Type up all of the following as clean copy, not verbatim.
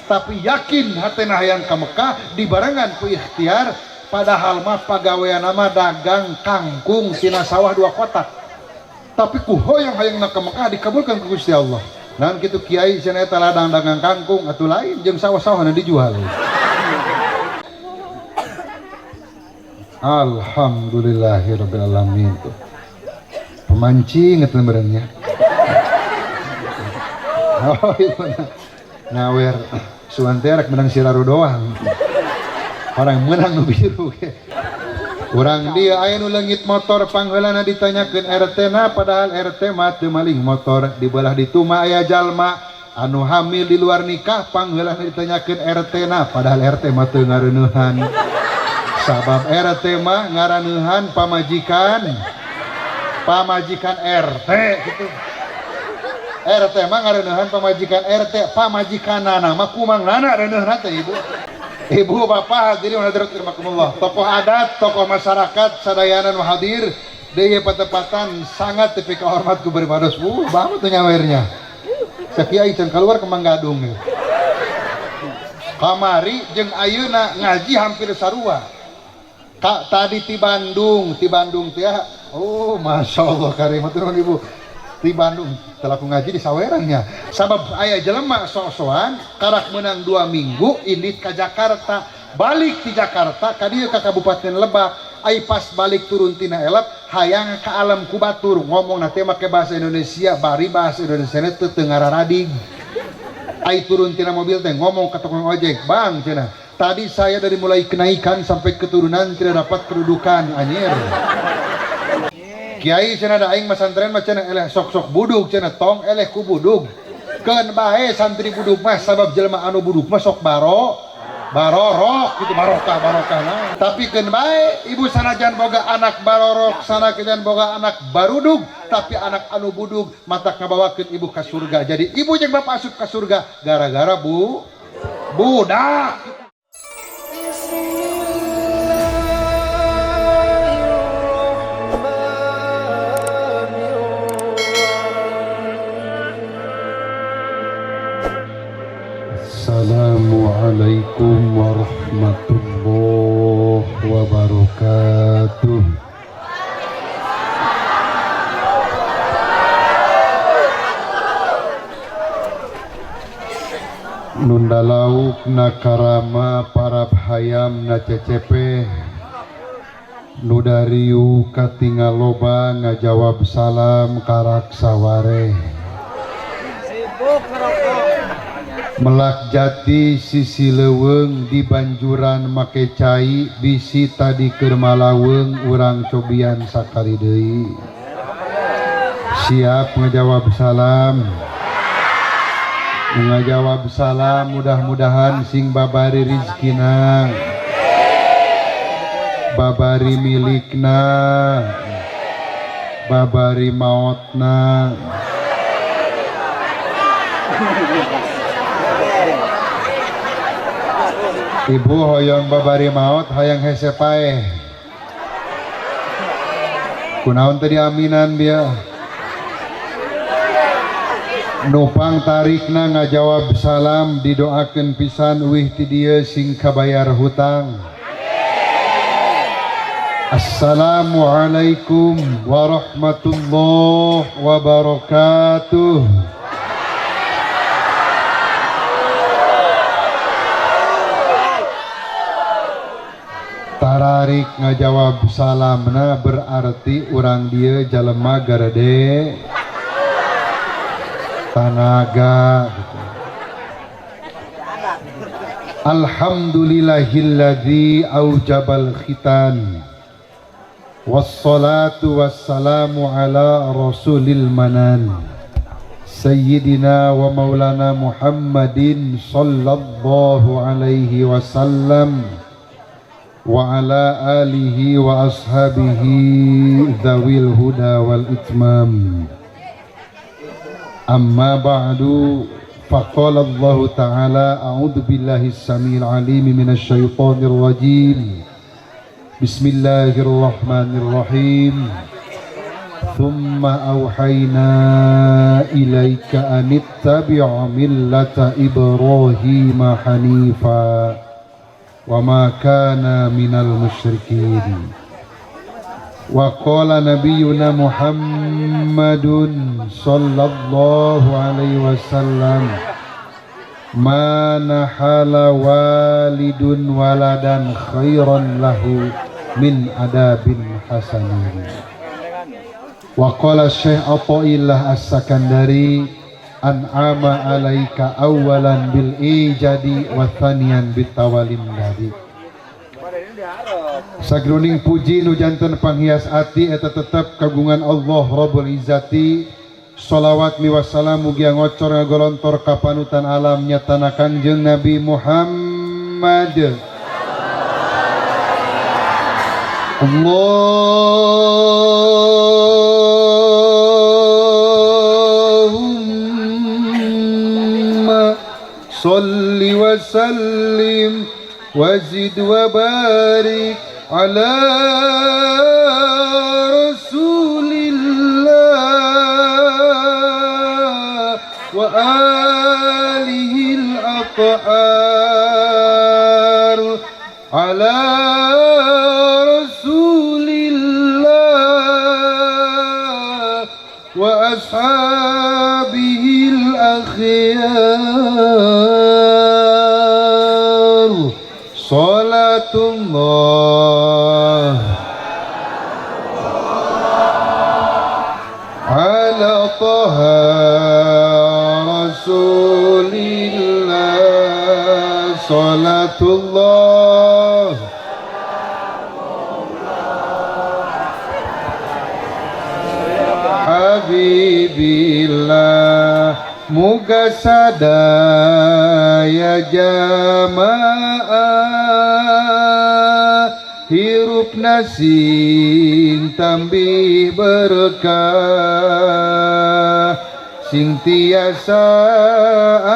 Tapi yakin hatena hayang ka Mekah dibarengan ku ikhtiar, padahal mah pagawean mah dagang kangkung tina sawah 2 kotak. Tapi ku hoyong hayangna ka Mekah dikabulkan ku Gusti Allah. Naon kitu kiai cenah eta ladang dagang kangkung atuh lain jeung sawah-sawahna dijual. Alhamdulillahirabbil alamin. Pemancing eta meureunnya. Oh, ieu ngawer suan teh rek menang siraru doang. Orang menang nu biru ge. Urang dia aya nu leungit motor pangheulana ditanyakeun RT na padahal RT mah teu maling motor di belah ditu mah aya jalma anu hamil di luar nikah pangheulana ditanyakeun RT na padahal RT mah teu ngareuneuhan. Sabab RT mah ngaraneuhan pamajikan RT gitu. RT mah ngareuneuhan pamajikan RT, pamajikanana mah kumangnana reuneuhna teh ibu. Ibu bapak hadirin wa hadirat rahimakumullah. Tokoh adat, tokoh masyarakat sadayana nu hadir deui patepatan sangat tepi ka hormat ku beribados. Banget tuh nyawernya. Sakiai can keluar ke Manggadung. Kamari jeung ayeuna ngaji hampir sarua. Kak tadi ti Bandung teh. Oh, Masya Allah karim hatur nuhun ibu. Ti Bandung telah ku ngaji di sawerannya. Sabab aya jelema sok-sokan karak menang 2 minggu indit ka Jakarta, balik ti Jakarta ka dieu ka Kabupaten Lebak. Ai pas balik turun tina elep hayang ka alam ku batur ngomongna teh make bahasa Indonesia, bari bahasa Indonesia teh teu ngararadig. Ai turun tina mobil teh ngomong ka tukang ojek, "Bang, cenah, tadi saya dari mulai kenaikan sampai keturunan tidak dapat kedudukan, anjir." Kiai cenah da aing masantren mah cenah eleh sok-sok budug cenah tong eleh ku budug. Keun bae santri budug mah sabab jelema anu budug mah sok barorok gitu barokah barokah nah. Tapi keun bae ibu sanajan boga anak barorok sanajan boga anak barudug tapi anak anu budug matak ngabawakeun ibu ka surga. Jadi ibu jeung bapak asup ka surga gara-gara budak. Assalamualaikum warahmatullahi wabarakatuh. Nunda lauk na karama parab hayam na cecepe nu dariu katingal loba ngajawab salam karak saware. Melak jati sisi leuweung di banjuran make cai bisi tadi keur malaweng urang cobian sakali deui. Siap ngajawab salam. Ngajawab salam mudah-mudahan sing babari rizkina, babari milikna, babari maotna. Ibu hoyong babari maot hayang hese paeh. Kunaon tadi aminan bieu? Nupang tarikna ngajawab salam didoakeun pisan uih ti dieu sing kabayar hutang. Assalamualaikum warahmatullahi wabarakatuh. Tararik ngajawab salamna berarti urang dieu jalema garede tanaga gitu. Alhamdulillahilladzi aujabal khitan wassalatu wassalamu ala rasulil manan sayyidina wa maulana Muhammadin sallallahu alaihi wasallam wa ala alihi wa ashabihi dzawil huda wal itmam. Amma ba'du, faqala Allah ta'ala a'udzu billahi samil alim minasy syaithanir rajim. Bismillahirrahmanirrahim. Thumma auhayna ilaika anittabi' millata Ibrahim hanifa wa ma kana minal musyrikin. Wa qala nabiyyuna Muhammadun sallallahu alaihi wasallam ma nahala walidun waladan khairan lahu min adabin hasanin. Wa qala Syekh Athaillah As-Sakandari an'ama alaika awalan bil ijadi wa thaniyan bit tawalim dadi. Sagruning puji nu janten panghias ati eta tetep kagungan Allah Rabbul Izzati. Sholawat miwassalam mugia ngocor ngagolontor ka panutan alam nyatana Kangjeng Nabi Muhammad. Allahumma sholli wa sallim wa zid wa barik ala Rasulillah wa alihi al-athhar ala Rasulillah wa ashabihi al-akhyar. Salatullah ala Taha Rasulillah. Salatullah Habibillah. Muga sadaya jamaah hirup sing tambih berkah, sing tiasa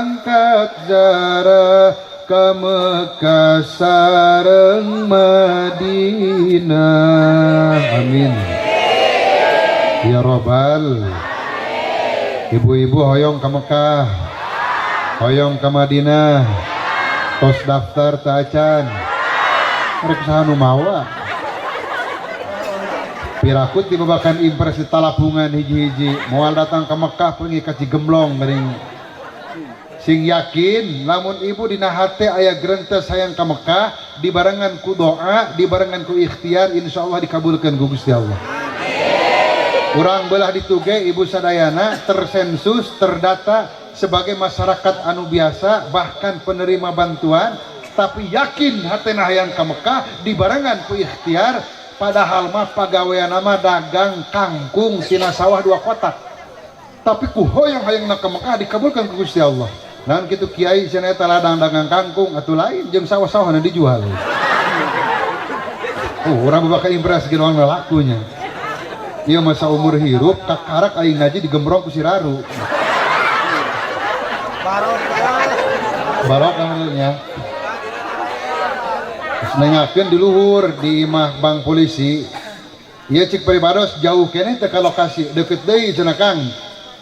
angkat zarah ka Mekah sareng Madinah. Amin ya robbal. Ibu-ibu hoyong ka Mekah, hoyong ka Madinah, tos daftar ta acan? Rek saha nu mawa? Pirakut dibabakan impresi talapungan hiji-hiji moal datang ke Mekah pergi ka Cigemblong geuning. Sing yakin lamun ibu dina hate aya grentes hayang ka Mekah, dibarengan ku doa, dibarengan ku ikhtiar, insyaallah dikabulkeun ku Gusti Allah. Urang belah dituge ibu sadayana tersensus, terdata sebagai masyarakat anu biasa, bahkan penerima bantuan, tapi yakin hatena hayang ka Mekah dibarengan ku ikhtiar, padahal mah pagawean mah dagang kangkung tina sawah 2 kotak, tapi ku hoyong hayang ka Mekah dikabulkan ku Gusti Allah. Naon kitu kiai cenah eta ladang dagang kangkung atuh lain jeung sawah-sawahna dijual. Oh, urang bakal impress ge doang lakunya. Ieu masa umur hirup kakarak aing ngaji digembrong ku si Raru. Barokah menurutnya. Nanyakeun di luhur di imah bang polisi. Ieu cik pribados jauh keneh teh ka lokasi deket deui cenah Kang.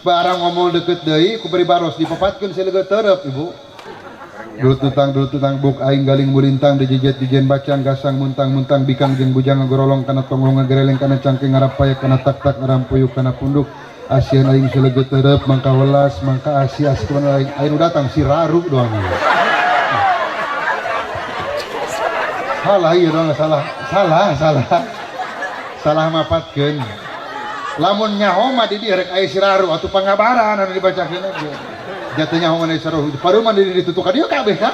Barang ngomong deket deui ku pribados dipapatkeun sileugeut terep ibu. Dulu tutang buk aing galing mulintang dijejet dijen bacang gasang muntang-muntang bikang jeung bujang ngagorolong kana tonggong ngagereleng kana cangkeng ngarapaya kana tak-tak ngarampuyuk kana punduk asian aing sileugeut terep mangka welas mangka asi asi kumaha aing aing nu datang si Raru doang. Salah ieu doang, salah salah salah salah mapatkeun. Lamun nyaho mah di dieu rek aya si Raru atuh pangabaran anu dibacakeun ge. Jatuhnya nyaho mana si Raru paruman di dieu ditutup ka dieu kabeh kan.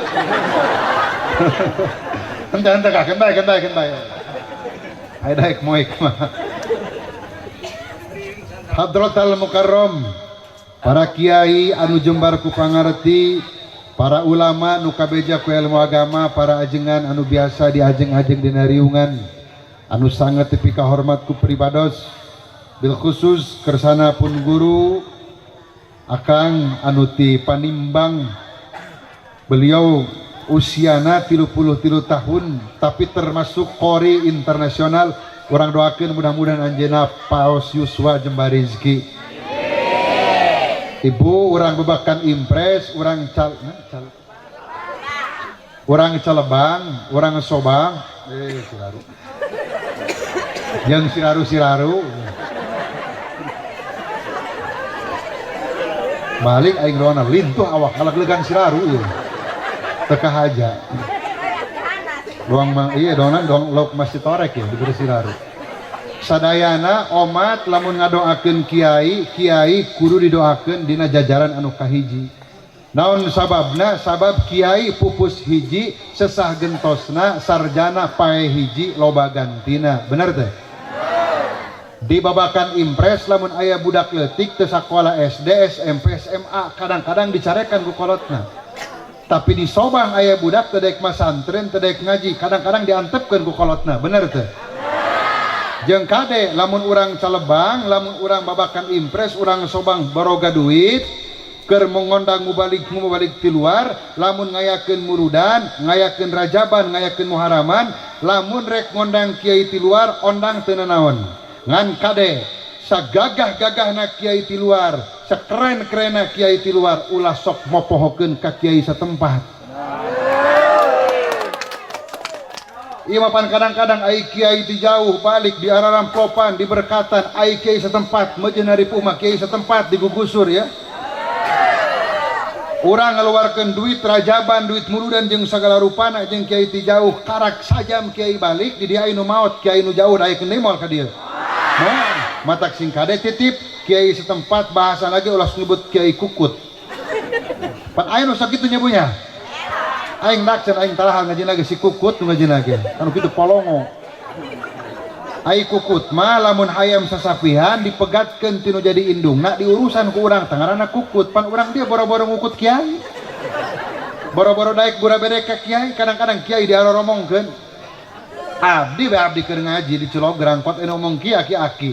Henteu henteu ka keun bae keun bae keun bae. Aya daek moek mah. Hadratal Mukarram, para kiai anu jembar ku pangarti, para ulama nu kabeja ku ilmu agama, para ajengan anu biasa diajeng-ajeng dina riungan anu sangat tepi kahormat ku pribados, bil khusus kersana pun guru akang anu ti Panimbang. Beliau usiana 33 tahun tapi termasuk qori internasional Urang doakeun mudah-mudahan anjeunna paos yuswa jembar rizki. Ibu, urang bebakan impres, urang cal, nah, cal urang Celebang, urang Sobang, eh, siraru yang siraru siraru balik aing roana lintuh awak kalak-legan siraru ieu teka haja doang mah iya doang dong lauk masih torek ya diberi siraru. Sadayana omat lamun ngadoakeun kiai, kiai kudu didoakeun dina jajaran anu kahiji. Naon sababna? Sabab kiai pupus hiji sesah gentosna, sarjana pae hiji loba gantina. Bener teh? Di babakan impres lamun aya budak leutik teu sakola SD, SMP, SMA, kadang-kadang dicarekan ku kolotna. Tapi di Sobang aya budak teu daek masantren, teu daek ngaji, kadang-kadang diantepkeun ku kolotna. Bener teh? Jeung kade lamun urang Calebang, lamun urang babakan impres, urang Sobang baroga duit keur mengondang mubalik mubalik ti luar, lamun ngayakeun murudan, ngayakeun rajaban, ngayakeun muharaman, lamun rek ngondang kiai ti luar, ondang teu nanaon. Ngan kade sagagah-gagahna kiai ti luar, sakeren-kerenna kiai ti luar, ulah sok mopohokeun ka kiai satempat. Ieu mah pan kadang-kadang ai kiai ti jauh balik di ararampopan di berkatan ai kiai setempat mejeun ripuh mah kiai setempat digugusur ya. Urang ngaluarkeun duit rajaban, duit murudan jeung sagala rupana jeung kiai ti jauh karak sajam kiai balik di dia nu maot kiai nu jauh daekeun deui moal ka dieu. Nah, matak sing kade titip kiai setempat bahasa lagi ulah nyebut kiai kukut. Pan aya nu sakitu nyebunya. Aing daksen aing talahan ngaji lagi si kukut nu ngaji lagi. Anu kitu polongo. Ai kukut mah lamun hayam sasapihan dipegatkeun tinu jadi indungna diurusan ku urang tangaranna kukut. Pan urang dia boro-boro ngukut kiai. Boro-boro daek gura bere ka kiai, kadang-kadang kiai diaroromongkeun. Abdi we abdi keur ngaji di Cilograng kot anu ngomong kieu aki-aki.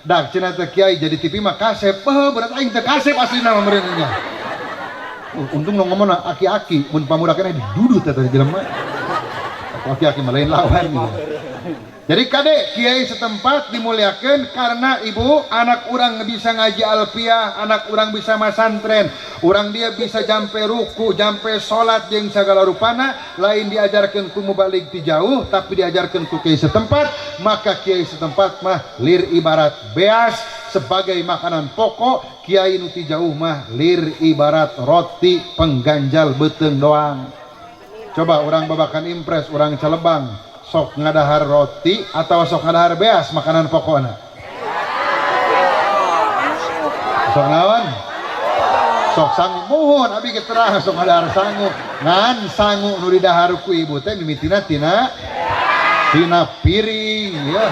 Dak cenah teh kiai jadi TV mah kasep. Beuh berat aing teh kasep aslina mah meureun nya. Untung nu ngomongna aki-aki, mun pamuda keneh didudut eta jelema. Aki-aki mah lain lawan gitu. Jadi kade kiai setempat dimuliakan karena ibu anak urang bisa ngaji alfiah, anak urang bisa masantren, urang dia bisa jampe ruku, jampe salat jeung sagala rupana, lain diajarkeun ku mubalik ti jauh tapi diajarkeun ku kiai setempat, maka kiai setempat mah lir ibarat beas sebagai makanan pokok, kiai nu ti jauh mah lir ibarat roti pengganjal beuteung doang. Coba urang babakan impres, urang Celebang, sok ngadahar roti atau sok ngadahar beas makanan pokokna? Sok naon? Sok sangu. Muhun abi ge terang sok ngadahar sangu. Ngan sangu nu didahar ku ibu teh mimitina tina piring ya.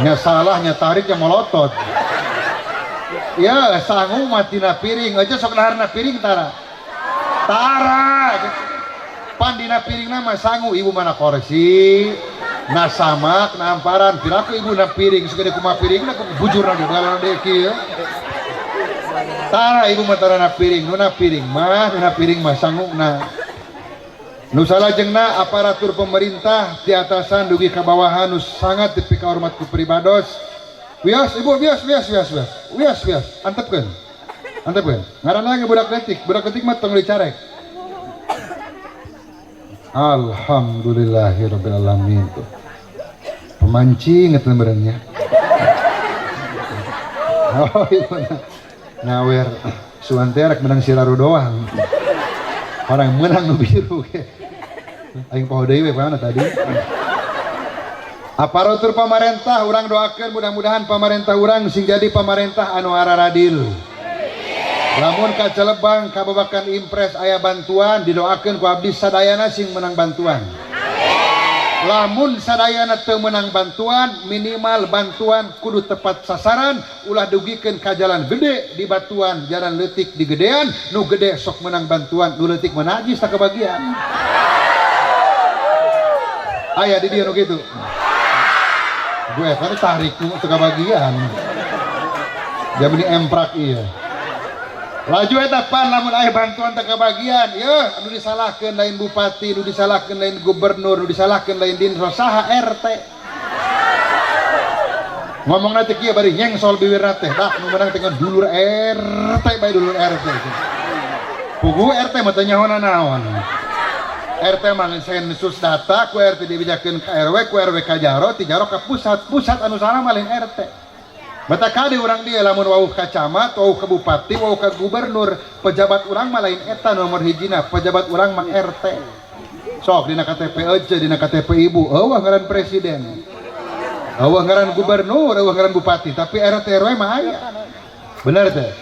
Nya salah nya tarik nya molotot. Ya sangu mah tina piring aja sok daharna piring tara. Tara. Pandina piring nama sangu ibu mana korsi na samak na amparan piraku ibu na piring segede kuma piring na bujur lagi bagalan deki ya. Tara ibu mah tara na piring nu na piring mah nu na piring mah sangu na nu salajengna aparatur pemerintah di atasan dugi ka bawahan nu sangat dipikahormat ku pribados. Wios ibu wios wios wios wios wios wios antepkeun antepkeun ngaranna ge budak leutik mah tong dicarek. Alhamdulillahirabbil alamin. Pemancing eta meureunnya. Oh ieu ngawer suan teh rek menang siraru doang. Orang menang nu biru ge. Aing poho deui we mana tadi. Aparatur pamarentah urang doakeun mudah-mudahan pamarentah urang sing jadi pamarentah anu araradil. Lamun ka Celebang kababakan impres aya bantuan didoakeun ku abdi sadayana sing menang bantuan. Lamun sadayana teu menang bantuan minimal bantuan kudu tepat sasaran ulah dugikeun ka jalan gede di batuan jalan leutik di gedean nu gede sok menang bantuan nu leutik mah najis tak kebagian. Aya di dieu nu kitu. Gue kan tarik nu teu kabagian. Jamini emprak ieu. Laju eta pan lamun aya bantuan teu kabagian, yeuh anu disalahkeun lain bupati, nu disalahkeun lain gubernur, nu disalahkeun lain dinsos, saha RT. Ngomongna teh kieu bari nyengsol bibirna teh, dah nu meunang teh dulur RT bae dulur RT. Puguh RT mah teu nyaho naon. RT mah sensus data ku RT dibejakeun ka RW, ku RW ka jaro, ti jaro ka pusat, pusat anu salah mah lain RT. Bata kade urang dia lamun wauh ka camat, wauh ka bupati, wauh ka gubernur, pejabat urang mah lain eta nomor hijina, pejabat urang mah RT. Sok dina KTP aja, dina KTP ibu, eueuh ngaran presiden. Eueuh ngaran gubernur, eueuh ngaran bupati, tapi RT RW mah aya. Bener teh?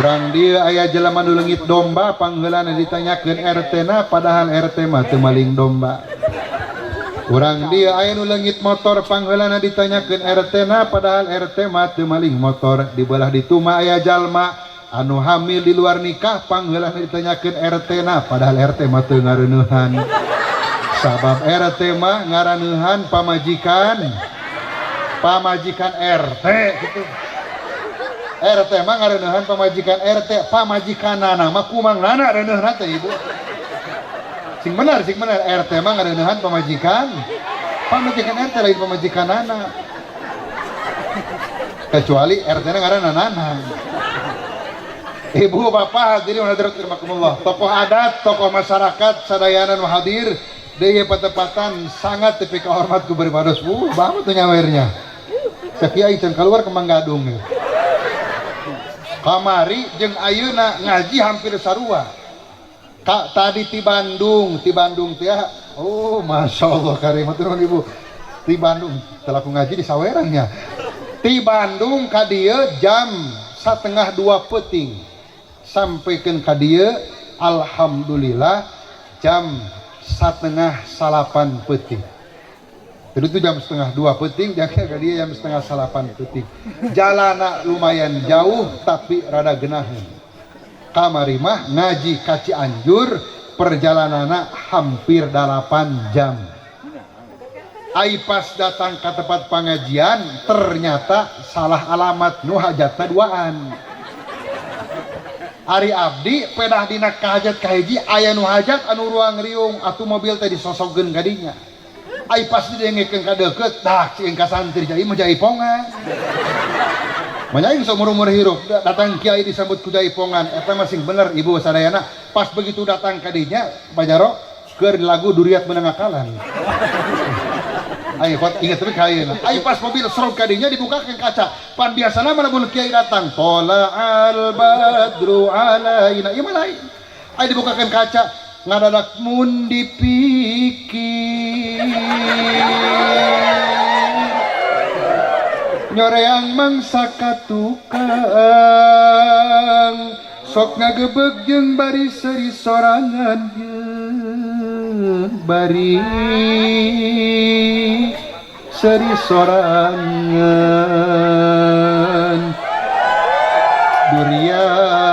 Urang dia aya jelema nu leungit domba, pangheulana ditanyakeun RT na, padahal RT mah teu maling domba. Urang dia aya nu leungit motor, pangheulana ditanyakeun RT na, padahal RT mah teu maling motor. Di belah ditu mah aya jalma anu hamil di luar nikah, pangheulana ditanyakeun RT na, padahal RT mah teu ngareuneuhan. Sabab RT mah ngaraneuhan pamajikan, pamajikan RT gitu. RT mah ngareuneuhan pamajikan RT, pamajikanana mah kumangnana reuneuhna teh ibu. Sing benar, sing benar, RT mah ngareuneuhan pamajikan, pamajikan RT lain pamajikanana. Kecuali RT na ngaranna Nana. Ibu bapak hadirin hadirat rahimakumullah, tokoh adat, tokoh masyarakat sadayana nu hadir deui patepatan sangat tepi ka hormat ku beribados. Banget tuh nyawernya. Sakiai can keluar kembang gadung ya. Kamari jeung ayeuna ngaji hampir sarua. Kak tadi ti Bandung teh, oh masya Allah karim nuhun ibu. Ti Bandung, telah ngaji di sawerannya. Ti Bandung ka dieu jam 1:30 peuting. Sampaikan ka dieu alhamdulillah jam 8:30 peuting. Jadi itu jam 1:30 peuting, jangan ka dieu jam 8:30 peuting. Jalana lumayan jauh tapi rada genahan. Kamari mah ngaji ka Cianjur perjalananna hampir 8 jam. Ai pas datang ke tempat pengajian ternyata salah alamat, nu hajatna duaan. Ari abdi pedah dina kahajat kahiji aya nu hajat anu ruang riung atuh mobil teh disosogeun ka dinya. Ai pas didengekeun ka deukeut dah cing ka santri jadi mah jaipongan. Banyak seumur-umur hirup datang kiai disambut ku jaipongan eta mah sing bener ibu sadayana. Pas begitu datang ka dinya Bajaro keur lagu Duriat menang akalan. Ayo kot inget tapi kayeuna. Ayo pas mobil serok ka dinya dibukakeun kaca. Pan biasana mah lamun kiai datang tola'al badru alaina. Ieu mah lain. Ayo dibukakeun kaca ngadadak mun dipikir nyoreang mangsa ka tukang sok ngagebeg jeung bari seuri sorangan jeung bari seuri sorangan duriat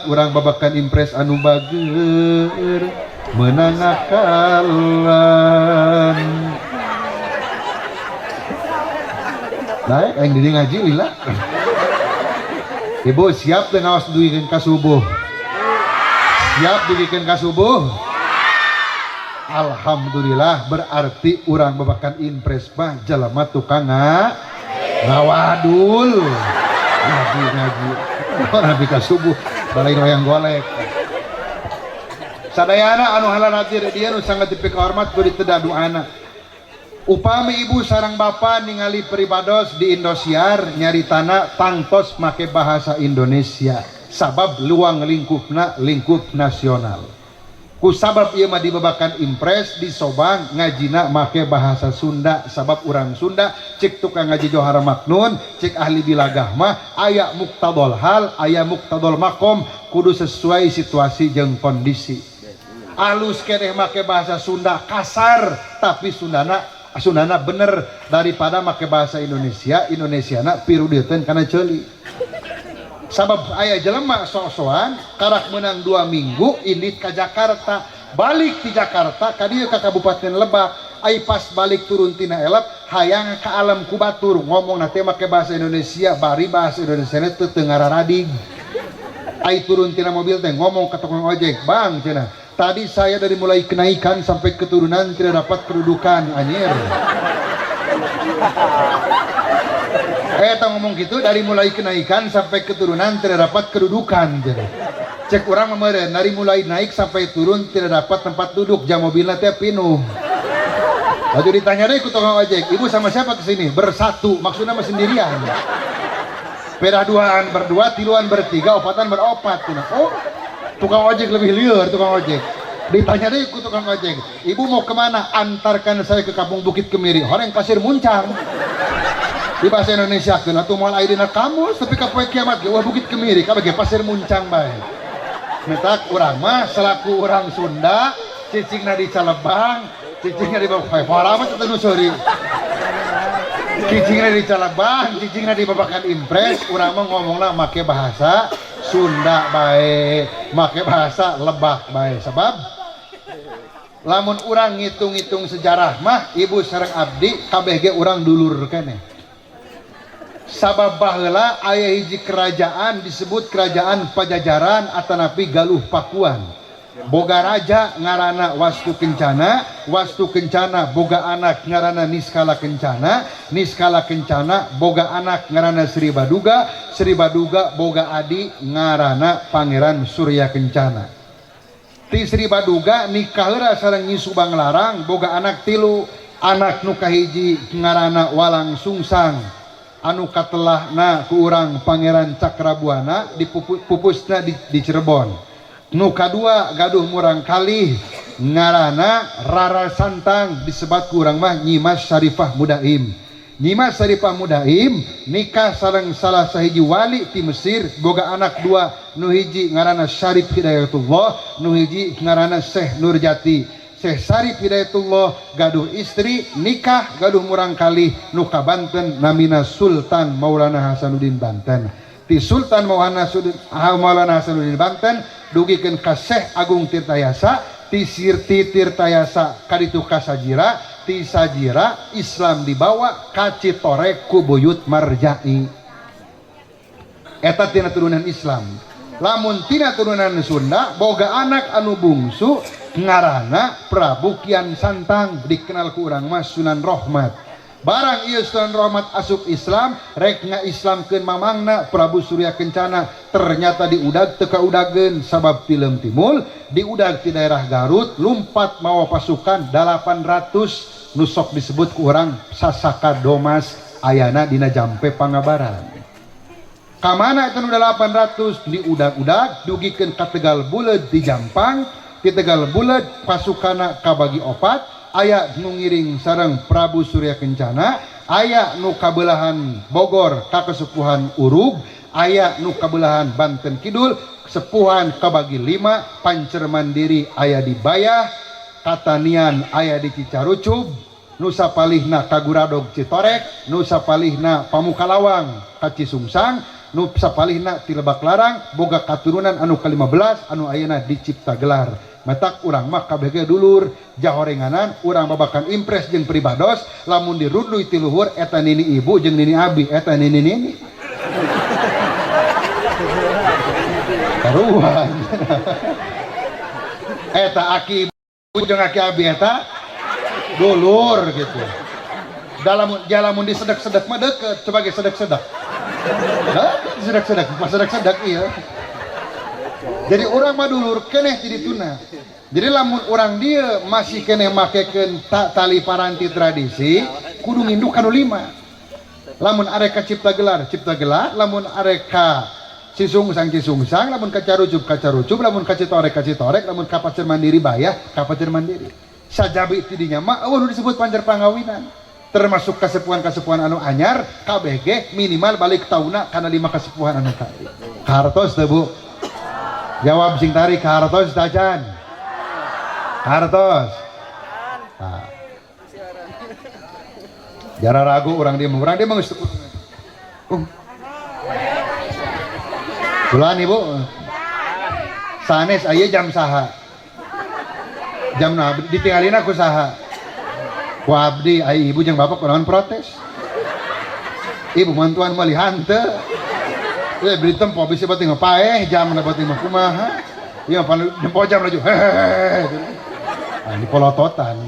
urang babakan impres anu bager meunang akalan. Baik, aing di ngaji lila. Ibu siap teu ngaos dugikeun ka subuh? Siap dugikeun ka subuh? Alhamdulillah berarti urang babakan impres mah jelema tukang ngawadul. Ngaji ngaji. Nabi ka subuh balain wayang golek. Sadayana anu halan hadir dia nu sangat dipikahormat ku diteda doana. Upami ibu sarang bapa ningali pribados di Indosiar nyaritana tangtos make bahasa Indonesia sabab luang lingkupna lingkup nasional. Ku sabab ieu mah dibabakan impres di Sobang ngajina make bahasa Sunda sabab urang Sunda cek tukang ngaji Johara Maknun cek ahli bilagah mah aya muktadol hal aya muktadol makom kudu sesuai situasi jeung kondisi. Alus keneh make bahasa Sunda kasar tapi Sundana bener daripada make bahasa Indonesia Indonesiana pirudeuten kana ceuli. Sabab aya jelema sok-sokan karak menang 2 minggu indit ka Jakarta balik di Jakarta ka dieu ka Kabupaten Lebak ai pas balik turun tina elep hayang ka alam ku batur ngomong na teh make bahasa Indonesia bari bahasa Indonesia teu teu ngararadig. Ai turun tina mobil teh ngomong ke tukang ojek, "Bang," cenah, "tadi saya dari mulai kenaikan sampai keturunan tidak dapat kedudukan." Anjir, eh ngomong gitu, dari mulai kenaikan sampai keturunan tidak dapat kedudukan. Jadi cek urang meureun dari mulai naik sampai turun tidak dapat tempat duduk, jam mobilnya teh pinuh. Lalu ditanya deh ku tukang ojek, "Ibu sama siapa kesini?" "Bersatu." Maksudnya mah sendirian. Beda duaan berdua, tiluan bertiga, opatan beropat. Oh, tukang ojek lebih liar tukang ojek. Ditanya deh ku tukang ojek, "Ibu mau kemana?" "Antarkan saya ke Kampung Bukit Kemiri." Horeng Pasir Muncang. Di bahasa Indonesia keun atuh, moal aya dina kamus tapi ka poe kiamat ge wah Bukit Kemiri kabeh ge Pasir Muncang bae. Matak urang mah selaku orang Sunda, cicingna di Calebang, cicingna di Bapak mah teu nu seuri. Cicingna di Calebang, cicingna di Babakan Impres, urang mah ngomongna make bahasa Sunda bae, make bahasa Lebak bae. Sebab lamun urang ngitung-ngitung sejarah mah, ibu sareng abdi kabeh ge urang dulur keneh. Sabab baheula aya hiji kerajaan disebut Kerajaan Pajajaran atanapi Galuh Pakuan. Boga raja ngarana Wastu Kencana, Wastu Kencana boga anak ngarana Niskala Kencana, Niskala Kencana boga anak ngarana Sri Baduga, Sri Baduga boga adi ngarana Pangeran Surya Kencana. Ti Sri Baduga nikah heula sareng Nyi Subang Larang, boga anak tilu, anak nu kahiji ngarana Walang Sungsang, anu katelahna ku urang Pangeran Cakrabuana dipupusna di Cirebon. Nu kadua gaduh murang kalih ngarana Rara Santang, disebat ku urang mah Nyimas Syarifah Mudaim. Nyimas Syarifah Mudaim nikah sareng salah sahiji wali ti Mesir, boga anak dua, nu hiji ngarana Syarif Hidayatullah, nu hiji ngarana Syekh Nurjati. Syekh Syarif Hidayatullah gaduh istri, nikah, gaduh murang kalih nu ka Banten, namina Sultan Maulana Hasanuddin Banten. Ti Sultan Maulana Hasanuddin Banten dugikeun ka Syekh Agung Tirtayasa, ti Sirti Tirtayasa kaditu ka Sajira, ti Sajira Islam dibawa ka Citorek ku Buyut Marjai. Eta tina turunan Islam. Lamun tina turunan Sunda, boga anak anu bungsu ngarana Prabu Kian Santang, dikenal ku urang mah Sunan Rohmat. Barang ieu Sunan Rohmat asup Islam, rek ngaislamkeun mamangna Prabu Surya Kencana, ternyata diudag teu kaudageun sabab tilem timul, diudag di daerah Garut, lumpat mawa pasukan 800 nu sok disebut ku urang Sasaka Domas, ayana dina Jampe Pangabaran. Kamana eta nu 800 diudag-udag dugikeun ka Tegal Buleud di Jampang. Di Tegal Buleud pasukana kabagi opat, aya nu ngiring sareng Prabu Surya Kencana, aya nu kabelahan Bogor ka Kesepuhan Urug, aya nu kabelahan Banten Kidul. Kesepuhan kabagi lima, Pancer Mandiri aya di Bayah, Katanian aya di Cicarucub, nu sapalihna ka Guradog Citorek, nu sapalihna Pamukalawang ka Cisungsang, nu sapalihna ti Lebak Larang, boga katurunan anu ke-15 anu ayeuna di Cipta Gelar. Matak urang mah kabeh ge dulur, jahorenganan urang babakan impres jeung pribados, lamun dirundui ti luhur eta nini ibu jeung nini abi, eta nini nini. Karuan. Eta aki ibu jeung aki abi eta dulur gitu. Dalam jalamun disedek-sedek mah deket, coba ge sedek-sedek. Deket sedek-sedek, pas sedek-sedek iya. Jadi urang mah dulur keneh ti dituna. Jadi lamun urang dia masih keneh makekeun tali paranti tradisi, kudu nginduk kanu lima. Lamun arek ka Cipta Gelar, Cipta Gelar, lamun arek ka Cisungsang, Cisungsang, lamun ka Carucub, ka Carucub, lamun ka Citorek, ka Citorek, lamun ka Pasir Mandiri Bayah, ka Pasir Mandiri. Sajabi ti dinya mah eueuh nu disebut pancer pangawinan. Termasuk kasepuhan-kasepuhan anu anyar, KBG minimal balik tauna kana lima kasepuhan anu tadi. Kartos teu, Bu? Jawab sing tarik, kartos tacan. Kartos. Nah. Jara ragu urang dia, urang dia mah geus. Bulan ibu. Sanes aya jam saha? Jam nah ditinggalin aku saha? Ku abdi, ai ibu jeung bapak kunaon protes? Ibu mantuan meuli hanteu. Ya beli tempo bisa berarti mah paeh jam berarti mah kumaha. Iya pan nempo jam laju. Hehehe. Nah, di polototan.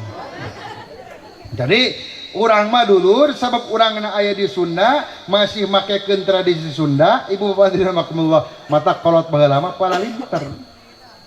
Jadi urang mah dulur sabab urang na aya di Sunda masih makekeun tradisi Sunda, ibu bapak rahimakumullah, mata kolot baheula mah palalinter.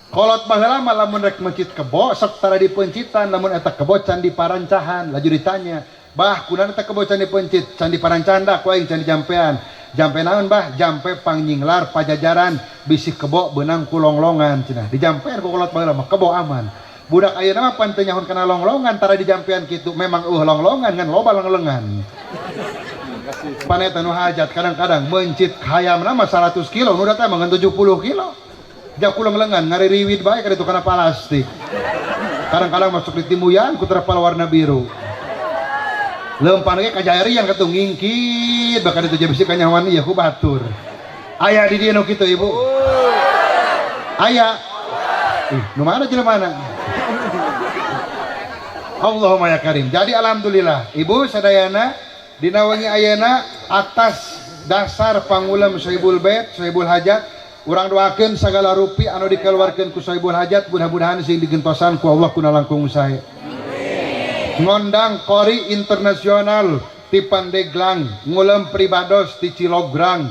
Kolot baheula mah lamun rek meuncit kebo sok tara dipeuncitan, lamun eta kebo can diparancahan. Laju ditanya, "Bah, kunaon eta kebo can dipeuncit? Can diparancahan da ku aing can dijampean." "Jampe naon, Bah?" "Jampe pangnyinglar pajajaran bisi kebo beunang ku longlongan," cenah. Dijampean ku kolot baheula mah kebo aman. Budak ayeuna mah pan teu nyaho kana longlongan, tara dijampean kitu. Memang longlongan ngan loba lenglengan. Pan eta nu hajat kadang-kadang meuncit hayamna mah 100 kilo, nu datang mah ngan 70 kilo. Jak ku lenglengan ngaririwit bae ka ditu kana plastik. Kadang-kadang masuk di timbuyan ku terpal warna biru. Leumpang ge kajairian katuh ngingkit bakal ditu bisi kanyawan ieu ku batur. Aya di dieu nu kitu, Ibu? Aya. Ih, nu mana jelema mana? Allahumma ya karim. Jadi alhamdulillah, Ibu sadayana dina wengi ayeuna atas dasar pangulem Sohibul Bait, Sohibul Hajat, urang doakeun sagala rupi anu dikeluarkeun ku Sohibul Hajat mudah-mudahan sing digentosan ku Allah kuna langkung sae. Ngondang qori internasional ti Pandeglang, ngulem pribados ti Cilograng,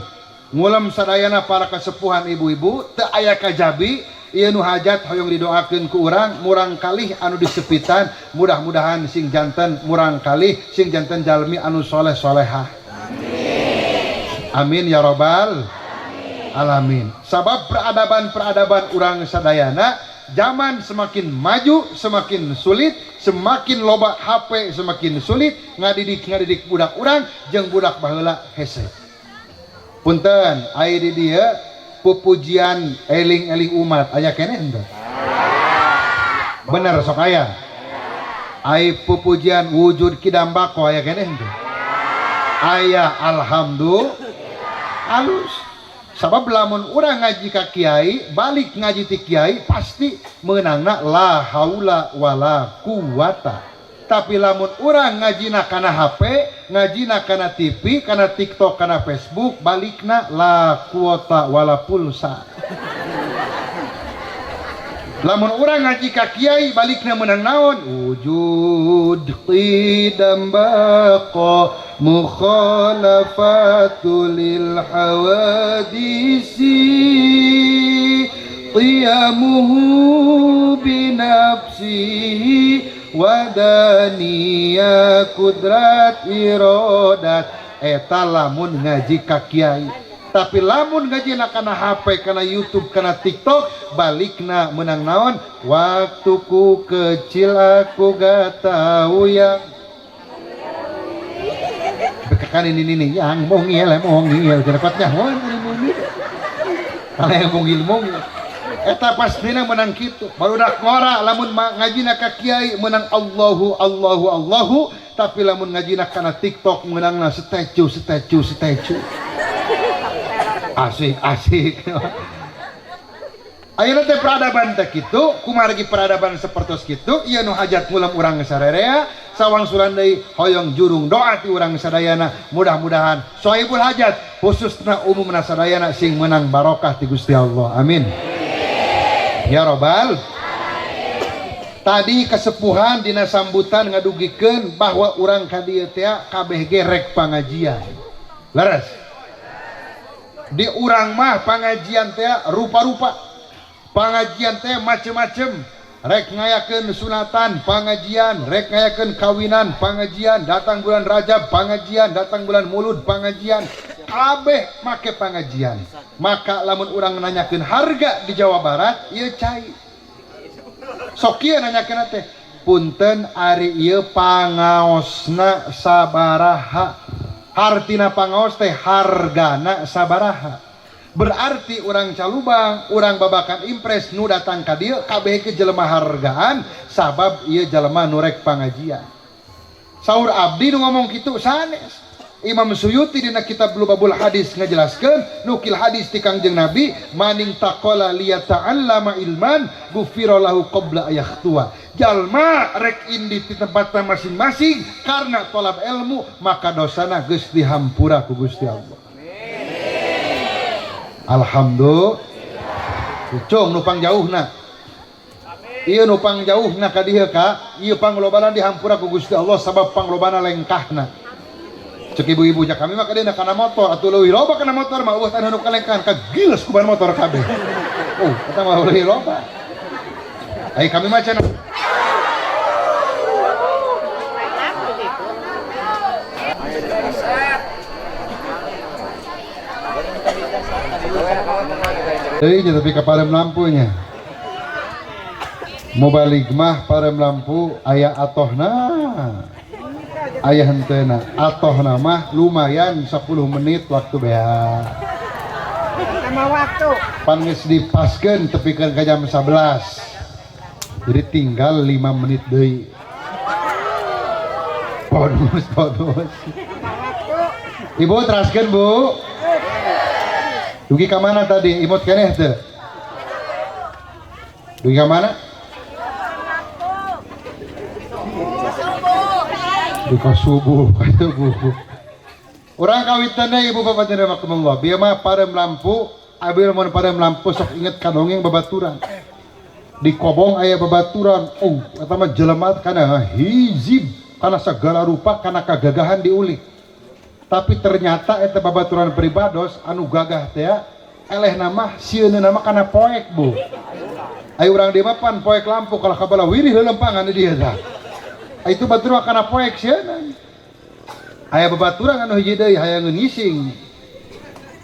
ngulem sadayana para kesepuhan ibu-ibu, teu aya kajabi ieu nu hajat hoyong didoakeun ku urang murang kalih anu disepitan mudah-mudahan sing janten murang kalih sing janten jalmi anu soleh solehah. Amin ya robbal alamin. Sabab peradaban-peradaban urang sadayana zaman semakin maju semakin sulit, semakin loba HP semakin sulit ngadidik-ngadidik budak urang jeung budak baheula hese. Punten, ai di dieu pupujian eling-eling umat aya keneh henteu? Bener sok aya. Ai pupujian wujud kidam bako aya keneh henteu? Aya, alhamdulillah. Alus. Sabab lamun urang ngaji ka kiai, balik ngaji ti kiai pasti meunangna la haula wala quwata. Tapi lamun urang ngajina kana HP, ngajina kana TV, kana TikTok, kana Facebook, balikna la kuota wala pulsa. Lamun urang ngaji ka kiai balikna menang naon? Wujud qidam baqa mukhalafatu lil hawadisi qiyamuhu binafsihi wadaniya kudrat irodat. Eta lamun ngaji ka kiai. Tapi lamun ngaji kana HP, kana YouTube, kana TikTok, balikna menang naon? Waktuku kecil aku gak tahu yang bekakan ini ini yang mongil mongil kira nyaho ini ini kalau yang mongil mongil eta pastina menang kitu. Barudak ngora lamun ngajina ka kiai menang Allahu Allahu Allahu, tapi lamun ngajina kana TikTok menangna statue statue statue. Asik asik. Ayeuna teh peradaban teh kitu, kumargi peradaban sapertos kitu, ieu nu hajat ngulam urang sarerea, sawangsulan deui hoyong jurung doa ti urang sadayana, mudah-mudahan sohibul hajat khususna umumna sadayana sing menang barokah ti Gusti Allah. Amin. Ya robbal. Tadi kesepuhan dina sambutan ngadugikeun bahwa urang ka dieu teh kabeh ge rek pangajian. Leres. Di urang mah pangajian teh rupa-rupa. Pangajian teh macem-macem. Rek ngayakeun sunatan pangajian, rek ngayakeun kawinan pangajian, datang bulan Rajab pangajian, datang bulan Mulud pangajian, kabeh make pangajian. Maka lamun urang nanyakeun harga di Jawa Barat ieu cai. Sok ieu nanyakeun teh, punten ari ieu pangaosna sabaraha? Hartina pangaos teh hargana sabaraha? Berarti orang Calubang, orang Babakan Impres nu datang ka dieu kabeh ke jelema hargaan sabab ieu jelema nu rek pangajian. Saur abdi nu ngomong kitu sanes. Imam Suyuti dina kitab Lubabul Hadis ngajelaskeun nukil hadis ti Kangjeng Nabi maning taqala liyata'allama ilman gufira lahu qabla ayakhtua. Jalma rek indi di tempatna masing-masing karena tolab ilmu maka dosana geus dihampura ku Gusti Allah. Alhamdulillah. Cung nu pangjauhna. Ieu nu pangjauhna ka dieu ka, ieu panglobana dihampura ku Gusti Allah sabab panglobana lengkahna. Cek ibu-ibu nya kami mah ka dieu kana motor atuh leuwih loba kana motor mah eueuh tanah nu kalengkahan kagiles ku ban motor kabeh. Oh, eta mah leuwih loba. Ai kami mah cenah deui nya tapi ka parem lampunya. Mubalig mah parem lampu aya atohna. Aya henteuna. Atohna mah lumayan 10 menit waktu bea. Sama waktu. Pan geus dipaskeun tepikeun ka jam 11. Jadi tinggal 5 menit deui. Bonus, bonus. Ibu teraskeun, Bu. Dugi ka mana tadi? Imut keneh teu? Dugi ka mana? Dugi ka subuh, ka subuh. Urang kawitan deui ibu bapak jeung rahimakumullah. Bieu mah parem lampu, abil mun parem lampu sok inget ka dongeng babaturan. Di kobong aya babaturan. Oh, eta mah jelema kana hizib, kana segala rupa, kana kagagahan diulik. Tapi ternyata eta babaturan pribados anu gagah teh eleh nama sieun nama kana poek bu. Ayo urang dieu mah pan poek lampu kalah kabala wirih lelempangan di dieu tah. Itu batur mah kana poek sieun. Aya babaturan anu hiji deui hayangeun ngising.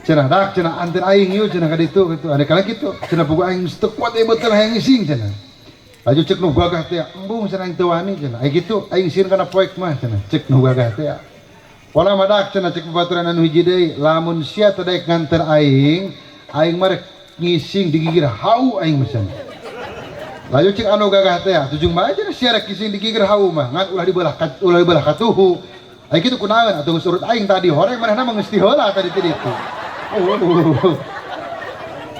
Cenah dak cenah anter aing ieu cenah ka ditu kitu. Ade kala kitu cenah pugu aing geus teu kuat ieu betul hayang ngising cenah. Laju cek nu gagah teh embung cenah aing teu wani cenah. Aya kitu aing sieun kana poek mah cenah cek nu gagah teh. Pola madak cenah cek babaturan anu hiji deui lamun sia teu daek nganter aing, aing mah rek ngising digigir hau aing mah cenah. Laju cek anu gagah teh tujung bae cenah sia rek ngising digigir hau mah ngan ulah dibelah ulah dibelah katuhu. Aing kitu kunaon atuh geus urut aing tadi horeng manehna mah geus tiheula tadi ti ditu.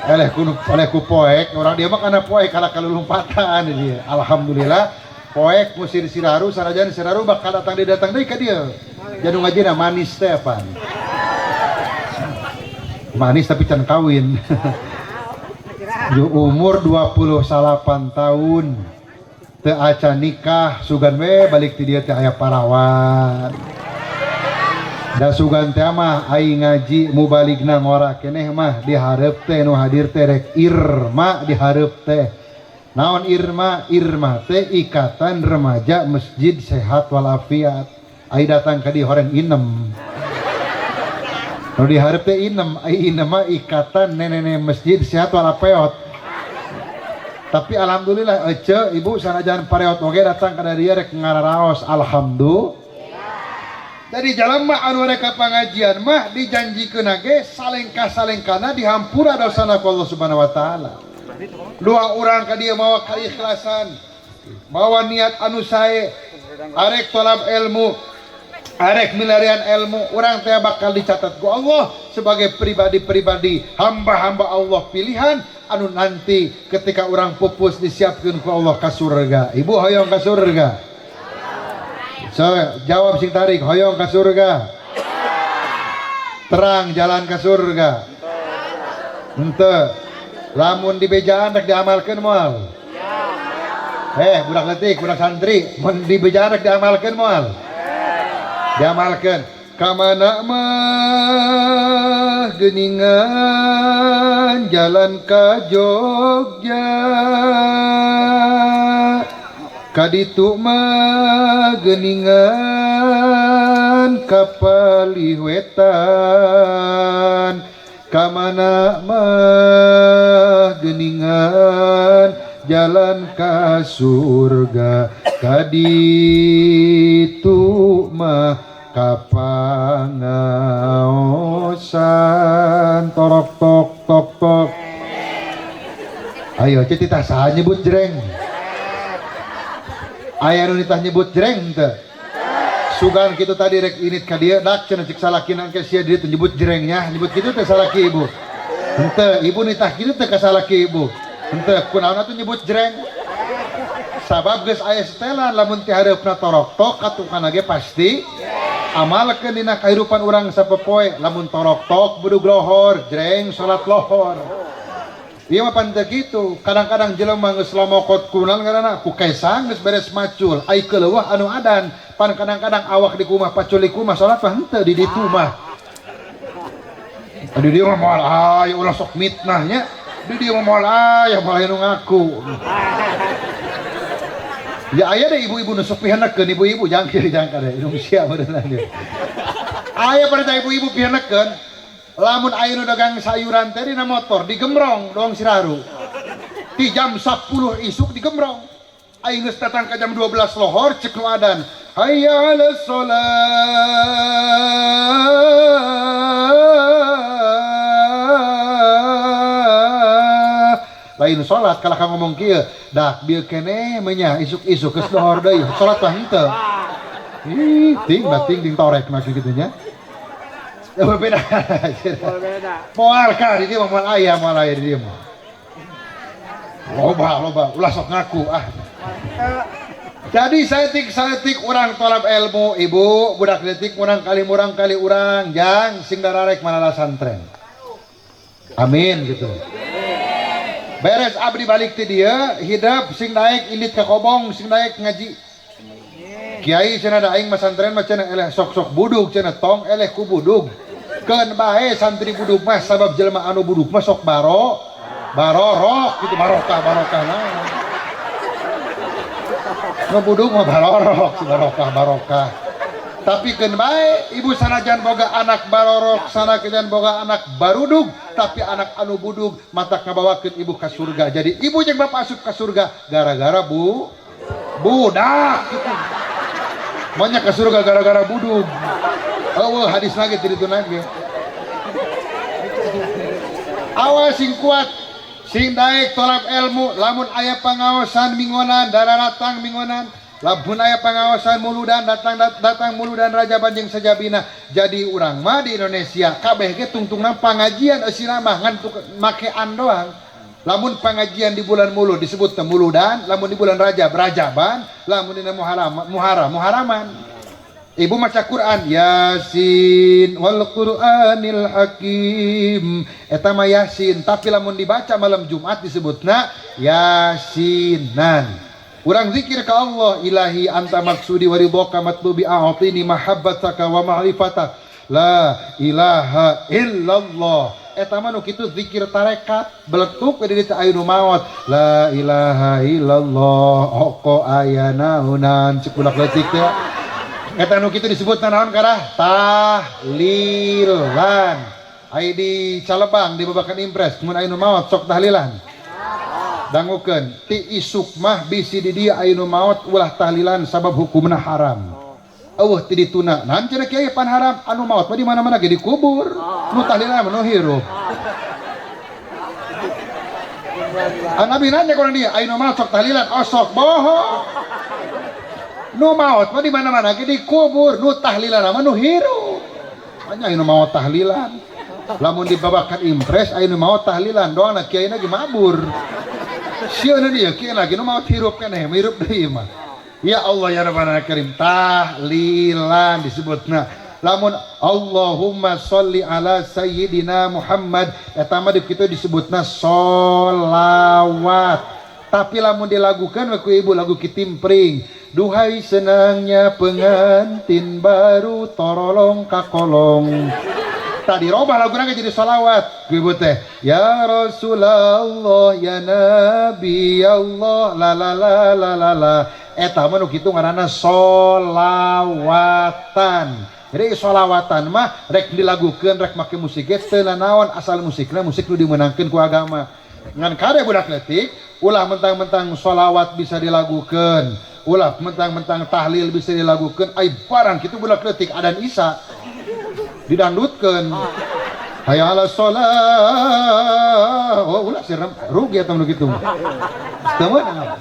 Eleh ku eleh ku poek urang dieu mah kana poek kana kalulumpatan di dieu. Alhamdulillah poek musir siraru sanajan siraru bakal datang deui datang deui ka dieu. Janu ngajina manis teh pan. Manis tapi can kawin. Ju umur 28 tahun teu acan nikah sugan we balik ti dieu teh aya parawan. Da sugan teh mah ai ngaji mubaligna ngora keneh mah dihareup teh nu hadir teh rek irma dihareup teh. Naon irma? Irma teh ikatan remaja masjid sehat walafiat. Ai datang ka dieu horeng inem. Nu dihareup teh inem, ai inem mah ikatan nenek-nenek masjid sehat walafiat. Tapi alhamdulillah ece ibu sanajan pareot oge datang ka dieu rek ngararaos alhamdulillah. Jadi jalma anu rek ka pangajian mah dijanjikeun ge salengkah-salengkana dihampura dosana ku Allah Subhanahu wa taala. Dua urang ka dieu mawa keikhlasan, mawa niat anu sae, arek tolab ilmu, arek milarian ilmu, urang teh bakal dicatat ku Allah sebagai pribadi-pribadi hamba-hamba Allah pilihan anu nanti ketika urang pupus disiapkeun ku Allah ka surga. Ibu hoyong ka surga? So, jawab sing tarik, hoyong ka surga. Terang jalan ka surga. Henteu. Lamun dibejaan rek diamalkeun moal. Budak leutik, budak santri, mun dibejaan rek diamalkeun moal. Diamalkeun. Ka mana mah geuningan jalan ka Jogja. Kaditu mah geuningan ka Palihwetan. Ka mana mah geuningan jalan ka surga. Kaditu mah ka pangaosan. Torok tok tok tok. Ayo ceu titah saha nyebut jreng. Aya nu nitah nyebut jreng teu. Sugan kitu tadi rek init ka dieu dak cenah cek salakina engke sia dieu teu nyebut jrengnya, nyebut kitu teh salaki ibu. Henteu, ibu nitah kitu teh ka salaki ibu. Henteu, kunaon atuh nyebut jreng? Sabab geus aya setelan lamun ti hareupna torok tok katukana ge pasti. Amalkeun dina kahirupan urang sapopoe lamun torok-tok budug lohor, jreng salat lohor. Ieu mah pan teu kitu, kadang-kadang jelema geus lomokot kunaon ngaranna ku kesang geus beres macul, ai keuleuh anu adan, pan kadang-kadang awak di kumah pacul di kumah salat mah henteu di ditu mah. Di dieu mah moal aya ulah sok mitnah nya. Di dieu mah moal aya moal aya nu ngaku. Ya aya deh ibu-ibu nu sok pihanekeun ibu-ibu jangkir jangkar deh Indonesia beuneunan dia. Aya pada ibu-ibu pihanekeun lamun aya nu dagang sayuran teh dina motor digemrong doang siraru. Di jam 10 isuk digemrong. Aing geus datang ka jam 12 lohor cek nu adan. Hayya 'alas shalah. Lain salat kalah ka ngomong kieu, dah bieu keneh menya isuk-isuk geus lohor deui, salat mah henteu. Ih, ting bating ting torek mah kitu nya. Beda. Moal ka di dieu mah moal aya, moal aya di dieu mah. Loba, loba, ulah sok ngaku ah. Jadi saeutik urang tolab ilmu, ibu, budak leutik murang kali urang jang sing dararek manala santren. Amin gitu. Beres abdi balik ti dieu, hidep sing naik indit ka kobong, sing naik ngaji. Kiai cenah da aing mah santren mah cenah eleh sok-sok budug cenah tong eleh ku budug. Keun bae santri budug mah sabab jelema anu budug mah sok barorok gitu barokah barokah naon. Nu budug mah barorok si barokah barokah. Tapi keun bae ibu sanajan boga anak barorok, sanajan boga anak barudug, tapi anak anu budug matak ngabawakeun ibu ka surga. Jadi ibu jeung bapak asup ka surga gara-gara budak gitu. Banyak ke surga gara-gara budug. Oh, hadis lagi tidak itu lagi. Awas sing kuat, sing daek tolak ilmu, lamun aya pangaosan mingonan, dararatang mingonan, lamun aya pangaosan muludan datang datang muludan raja banjing sajabina. Jadi urang mah di Indonesia kabeh ge tungtungna pangajian eusina mah ngan makean doang. Lamun pengajian di bulan Mulud disebut muludan, lamun di bulan Rajab rajaban, lamun dina Muharram muharram muharaman. Ibu maca Quran Yasin wal Qur'anil Hakim. Eta mah Yasin, tapi lamun dibaca malam Jumat disebutna Yasinan. Urang zikir ka Allah, ilahi anta maksudi wa ridhoka matlubi a'tini mahabbataka wa ma'rifatak. La ilaha illallah. Eta mah nu kitu zikir tarekat beletuk we di ditu aya nu maot la ilaha illallah oko aya naonan cek budak leutik teh eta nu kitu disebut naon karah tahlilan aya di Calebang di Babakan Impres mun aya nu maot sok tahlilan dangukeun ti isuk mah bisi di dieu aya nu maot ulah tahlilan sabab hukumna haram. Eueuh ti dituna naon cenah kiai pan haram anu maot mah di mana-mana ge dikubur nu tahlilan mah nu hirup. Anabi nanya kurang dia aya nu maot sok tahlilan osok bohong. Nu maot mah di mana-mana ge dikubur nu tahlilan mah nu hirup. Anya aya nu maot tahlilan. Lamun dibabakan impres aya nu maot tahlilan doangna kiaina ge mabur. Sieun dia kiai lagi nu maot hirup keneh hirup deui mah. Ya Allah ya Rabbana Karim tahlilan disebutna lamun Allahumma sholli ala sayyidina Muhammad eta mah kitu disebutna sholawat. Tapi lamun dilagukan we ku ibu lagu kitimpring duhai senangnya pengantin baru torolong kakolong. Tadi robah laguna jadi sholawat ku ibu teh ya Rasulullah ya Nabi Allah la la la la la la. Eta mah nu kitu ngaranna sholawatan. Jadi sholawatan mah rek dilagukeun rek make musik ge teu nanaon asal musikna musik nu dimeunangkeun ku agama. Ngan kade budak leutik ulah mentang-mentang sholawat bisa dilagukeun, ulah mentang-mentang tahlil bisa dilagukeun, ai barang kitu budak leutik adan Isya didangdutkeun. Hayya 'alas shalah. Oh ulah sirem rugi eta nu kitu. Teu meunang.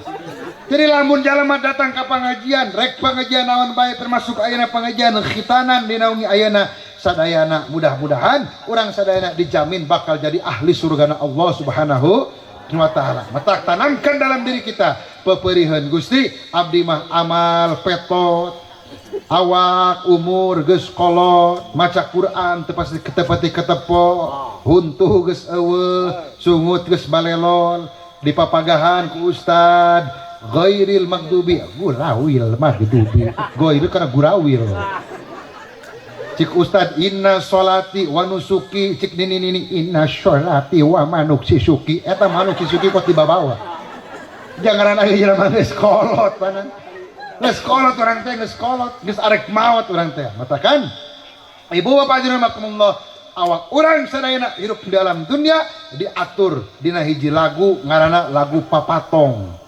Jadi lamun jalma datang ka pengajian, rek pengajian naon bae termasuk ayeuna pengajian khitanan dinaungi ayeuna sadayana, mudah-mudahan urang sadayana dijamin bakal jadi ahli surgana Allah Subhanahu wa taala. Matak tanamkan dalam diri kita peperiheun Gusti abdi mah amal petot. Awak umur geus kolot, maca Quran teu pasti ketepati ketepo, huntu geus eueuh, sungut geus balelol, dipapagahan ku ustad ghairil maghdubi, gurawil maghdubi, ghairil kana gurawil. Cik ustad inna sholati wa nusuki, cik nini nini inna sholati wa manuk sisuki, eta manuk sisuki kok dibawa. Jangan aya jelema geus kolot panan. Geus kolot urang teh, geus kolot, geus arek maot urang teh. Matakan ibu bapak hadirin rahimakumullah, awak urang sadayana hirup di dalam dunia diatur dina hiji lagu ngaranna lagu Papatong.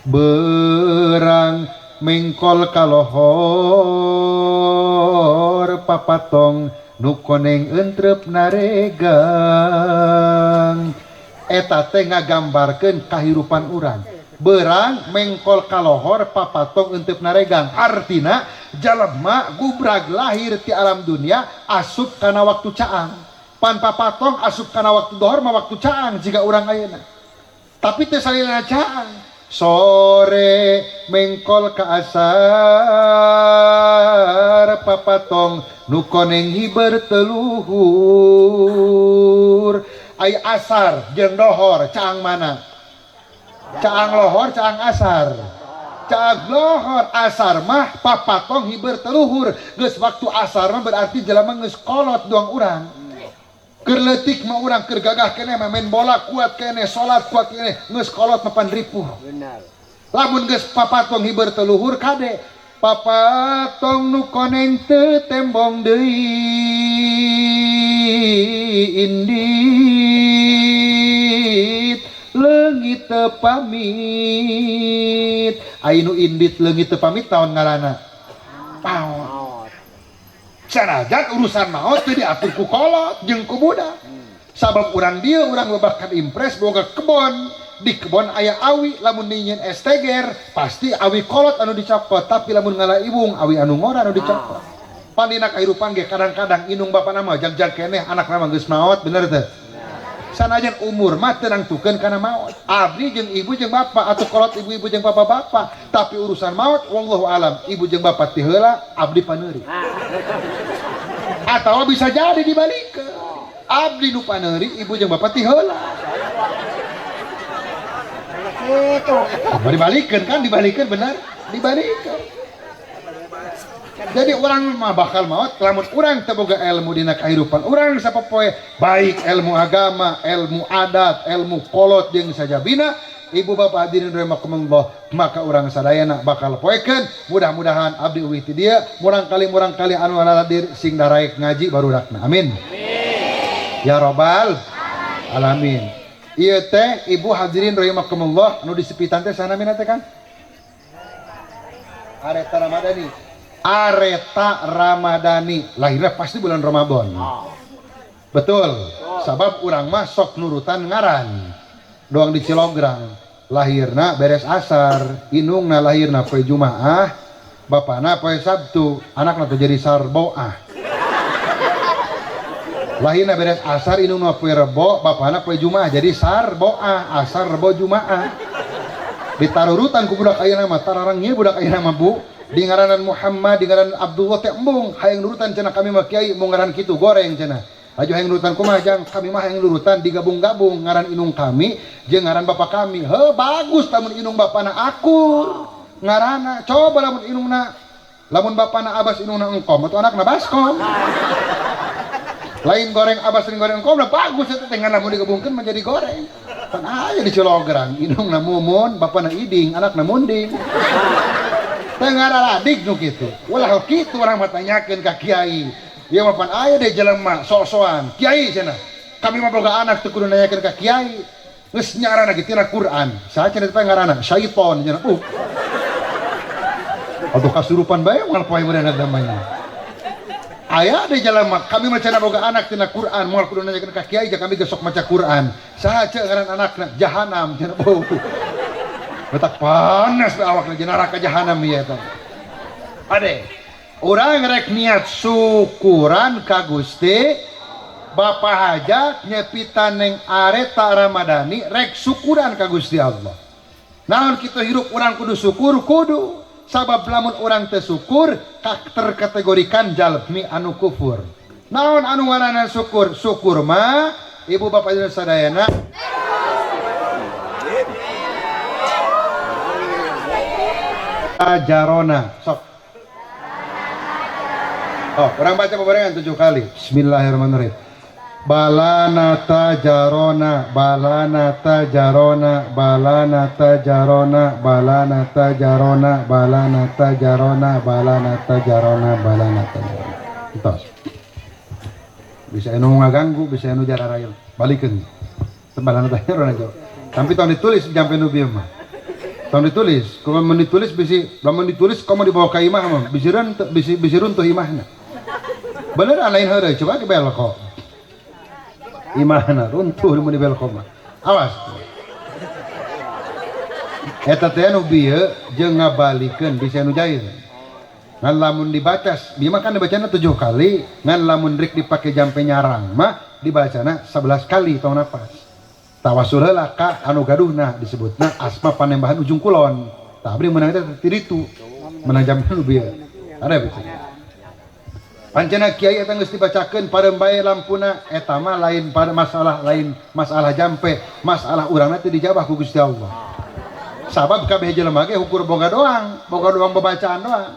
Berang mengkol kalohor papatong nu koneng entrep naregang. Eta teh ngagambarkeun kahirupan urang. Berang mengkol kalohor papatong entrep naregang, artina jalema gubrag lahir ti alam dunia asup kana waktu caang. Pan papatong asup kana waktu dohor mah waktu caang jika urang ayeuna. Tapi teu salilana caang. Sore mengkol ka asar papatong nu koneng hiber teluhur. Ai asar jeung dohor caang mana? Caang lohor, caang asar. Caang lohor, asar mah papatong hiber teluhur. Geus waktu asar mah berarti jelema geus kolot doang urang. Keur leutik mah urang keur gagah keneh, main bola kuat keneh, salat kuat keneh, geus kolot mah pan ripuh. Benar. Lamun geus papatong hiber teluhur kade, papatong nu koneng teu tembong deui indit leungit teu pamit. Ai nu indit leungit teu pamit naon ngaranna? Maot. Sanajan urusan maot teu diatur ku kolot jeung ku budak. Sabab urang dieu urang lobakan impres boga kebon, di kebon aya awi, lamun nyieun es teger pasti awi kolot anu dicokot, tapi lamun ngala iwung awi anu ngora anu dicokot. Pandina kahirupan ge kadang-kadang indung bapana mah jag-jag keneh anakna mah geus maot, bener teu? Sanajan umur mah teu nangtukeun kana maot. Abdi jeung ibu jeung bapak atau kolot ibu-ibu jeung bapak-bapak, tapi urusan maot wallahu alam, ibu jeung bapak ti heula abdi paneuri. Atau bisa jadi dibalikeun. Abdi nu paneuri, ibu jeung bapak ti heula. Gitu. Oh, dibalikeun kan, dibalikeun bener, dibalikeun. Jadi orang mah bakal maot lamun urang teu boga ilmu dina kahirupan urang sapopoe, baik ilmu agama, ilmu adat, ilmu kolot jeung sajabina. Ibu bapak hadirin rahimakumullah, maka urang sadayana bakal poekeun. Mudah-mudahan abdi uih ti dieu murangkali-murangkali anu hadir sing daraek ngaji barudakna. Amin. Ya robbal alamin. Ieu teh ibu hadirin rahimakumullah anu disepitan teh sana mina teh kan? Areta Ramadhani. Areta Ramadhani lahirnya pasti bulan Ramadan. Betul. Sabab urang mah sok nurutan ngaran. Doang di Cilograng lahirna beres asar, indungna lahirna poe Jumaah, bapana poe Sabtu, anakna teh jadi sarboah. Lahirna beres asar, indungna poe Rebo, bapana poe Jumaah, jadi sarboah, asar Rebo Jumaah. Ditarurutan ku budak ayeuna mah, tararang ieu budak ayeuna mah Bu. Di ngaranan Muhammad, di ngaranan Abdullah teh embung, hayang nurutan cenah kami mah kiai mau ngaran kitu goreng cenah. Laju hayang nurutan kumaha jang, kami mah hayang nurutan digabung-gabung ngaran indung kami jeung ngaran bapak kami. Heuh bagus lamun indung bapana akur ngaranna, coba lamun indungna, lamun bapana Abbas indungna engkom atau anakna baskom. Lain goreng Abbas lain goreng engkom lah bagus eta teh ngan lamun digabungkeun menjadi goreng. Pan aya di Cilograng indungna Mumun, bapana Iding, anakna Munding. Teu ngararadig nu kitu. Ulah kitu urang mah tanyakeun ka kiai. Ieu mah pan aya deui jelema sok-sokan. Kiai cenah. Kami mah boga anak teu kudu nanyakeun ka kiai. Geus nyaranna ge tina Quran. Saha cenah teh ngaranna? Syaiton cenah. Atuh kasurupan bae moal poe meureun namanya. Aya deui jelema kami mah cenah boga anak tina Quran, moal kudu nanyakeun ka kiai jeung kami ge sok maca Quran. Saha ceuk ngaran anakna? Jahanam cenah. Betak panas be awakna jeung neraka jahanam ieu eta. Ade, urang rek niat syukuran ka Gusti Bapak hajat nyepitan neng Areta Ramadhani rek syukuran ka Gusti Allah. Naon kitu hirup urang kudu syukur kudu. Sabab lamun urang teu syukur terkategorikan jalmi anu kufur. Naon anu ngaranna syukur? Syukur mah ibu bapak jeung sadayana ajarona. Sok. Oh, orang baca bebarengan 7 kali. Bismillahirrahmanirrahim. Balana tajarona, balana tajarona, balana tajarona, balana tajarona, balana tajarona, balana tajarona, balana tajarona. Entos. Bisa anu ngaganggu, bisa anu jararail. Balikeun. Balana tajarona jauh. Tapi tong ditulis jampe nu bieu mah. Tong ditulis, kalau mun ditulis bisi, lamun ditulis komo dibawa ka imah mah, bisi runtuh, bisi runtuh imahna. Bener lain heureuy, coba ke belko. Imahna runtuh mun di belko mah. Awas. Eta teh nu bieu jeung ngabalikeun bisa nu jair. Ngan lamun dibaca, bieu mah kan dibacana 7 kali, ngan lamun rek dipake jampe nyarang mah dibacana 11 kali tong napas. Tawasul heula ka anu gaduhna disebutna asma Panembahan Ujung Kulon. Tah abdi meunang teh ti ditu. Meunang jampe nu bieu. Ada beuh. Pancena kiai eta geus dibacakeun pareum bae lampuna eta mah lain pada masalah lain masalah jampe, masalah urangna teh dijabah ku Gusti Allah. Sabab kabeh jelema ge ukur boga doang babacaan doang.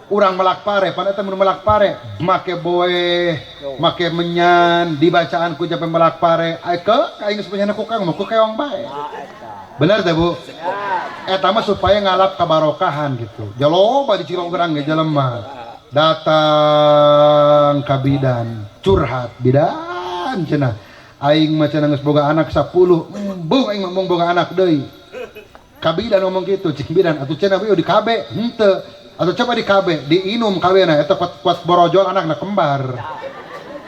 Urang melak pare, pan eta mun melak pare, make boeh, make menyan, dibacaan ku jampe melak pare, ai ke aing geus punya ku kang mah ku keong bae. Bener teh Bu? Eta mah supaya ngalap kabarokahan gitu. Jaloba di Cilograng ge jelema. Datang ka bidan, curhat bidan cenah. Aing mah cenah geus boga anak 10, embung aing mah embung boga anak deui. Ka bidan ngomong kitu, cik bidan atuh cenah we di KB, henteu. Atau coba di KB, diinum KB-na eta kuat borojol anakna kembar.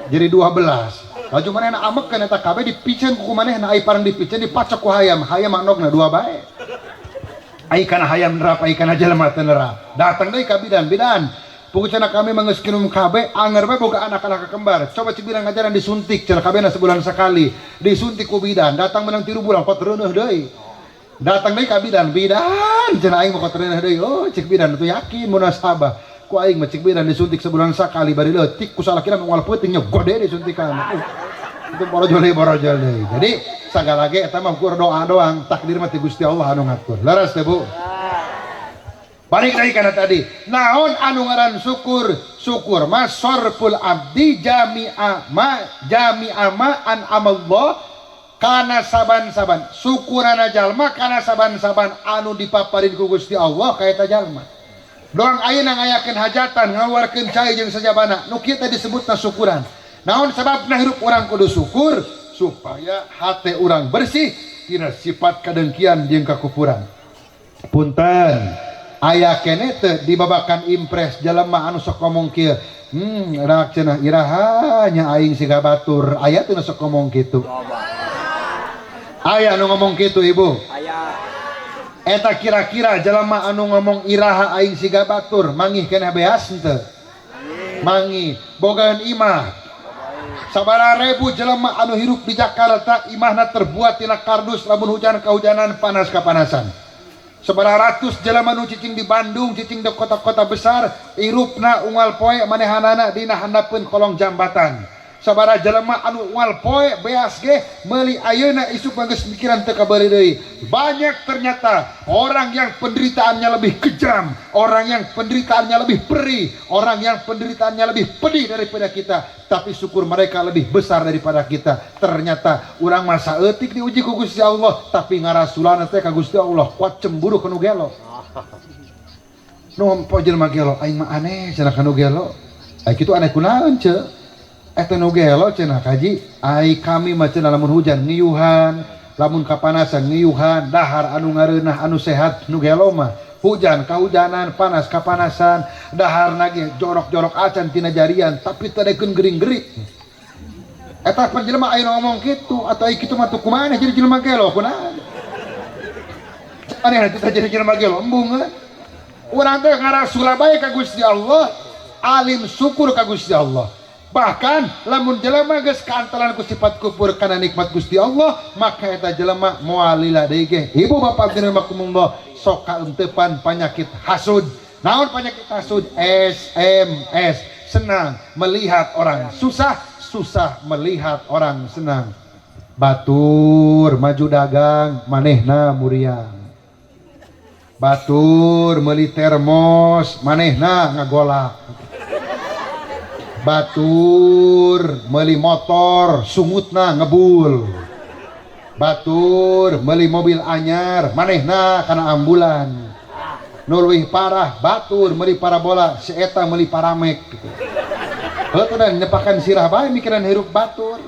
Jadi 12. Laju manehna amekeun eta KB dipiceun ku manehna ai parang dipiceun dipacok ku hayam, hayam manogna 2 bae. Ai kana hayam nerap, ai kana jelema teu nerap. Datang deui ka bidan, bidan. Pukul cenah kami mah geus kinum KB, anger bae boga anak-anak kembar. Coba cik bidan ngajaran disuntik cenah KB-na sebulan sekali. Disuntik ku bidan, datang menang 3 bulan kot reuneuh deui. Datang deui ka bidan, bidan cenah aing mah kot reuneuh deui. Oh, cik bidan atuh yakin munasabah. Ku aing mah cik bidan disuntik sebulan sekali bari leutik ku salakina moal peuting nya gode disuntikan. Itu borojol deui. Jadi sagala ge eta mah ukur doa doang, takdir mah ti Gusti Allah anu ngatur. Leres teh Bu? Balik lagi karena tadi, naon anu ngaran syukur? Syukur mah sorful abdi jami'a ma an amallah kana saban-saban. Syukurana jalma kana saban-saban anu dipaparin ku Gusti Allah ka eta jalma. Doang ayeuna ngayakeun hajatan, ngaluarkeun cai jeung sajabana, nu kieu teh disebutna syukuran. Naon sababna hirup urang kudu syukur? Supaya hate urang bersih tina sifat kadengkian jeung kakufuran. Punten. Aya kene teh dibabakan impres jelema anu sok ngomong kieu. Rak cenah iraha nya aing siga batur. Aya teh nu sok ngomong kitu. Aya anu ngomong kitu Ibu. Aya. Eta kira-kira jelema anu ngomong iraha aing siga batur mangih keneh beas henteu? Mangih. Bogaan imah. Sabaraha ribu jelema anu hirup di Jakarta imahna terbuat tina kardus lamun hujan kahujanan panas kapanasan. Sabaraha ratus jelema nu cicing di Bandung, cicing di kota-kota besar, hirupna unggal poe manehanana dina handapeun kolong jambatan. Sabaraha jelema anu unggal poe beas ge meuli ayeuna isuk mah geus mikiran teu kabeuli deui. Banyak ternyata orang yang penderitaannya lebih kejam, orang yang penderitaannya lebih perih, orang yang penderitaannya lebih pedih daripada kita, tapi syukur mereka lebih besar daripada kita. Ternyata urang mah saeutik diuji ku Gusti Allah, tapi ngarasulana teh ka Gusti Allah kuat cemburu ka nu gelo. Nu empo jelema gelo, aing mah aneh cenah ka nu gelo. Ai kitu aneh kunaon ceu? Eta nu gelo cenah kaji, ai kami mah cenah lamun hujan ngiyuhan, lamun kapanasan ngiyuhan, dahar anu ngareunah anu sehat nu gelo mah. Hujan kahujanan, panas kapanasan, dahar nage jorok-jorok acan tina jarian, tapi teu daekeun gering-gering. Eta pan jelema aya nu ngomong kitu, atuh ai kitu mah tuh kumaha jadi jelema gelo kunaon? Aneh teh jadi jelema gelo embung euy. Urang teh ngarasula bae ka Gusti Allah, alim syukur ka Gusti Allah. Bahkan lamun jelema geus kaantalan ku sifat kufur kana nikmat Gusti Allah, maka eta jelema moal lila deui ge. Ibu bapak rahimakumullah, sok kaentepan panyakit hasud. Naon penyakit hasud? SMS. Senang melihat orang susah, susah melihat orang senang. Batur maju dagang, manehna muriang. Batur meuli termos, manehna ngagolak. Batur meuli motor, sungutna ngebul. Batur meuli mobil anyar, manehna kana ambulan. Nu leuwih parah, batur meuli parabola, si eta meuli paramek gitu. Heuh nyepakan sirah bae mikiran hirup batur.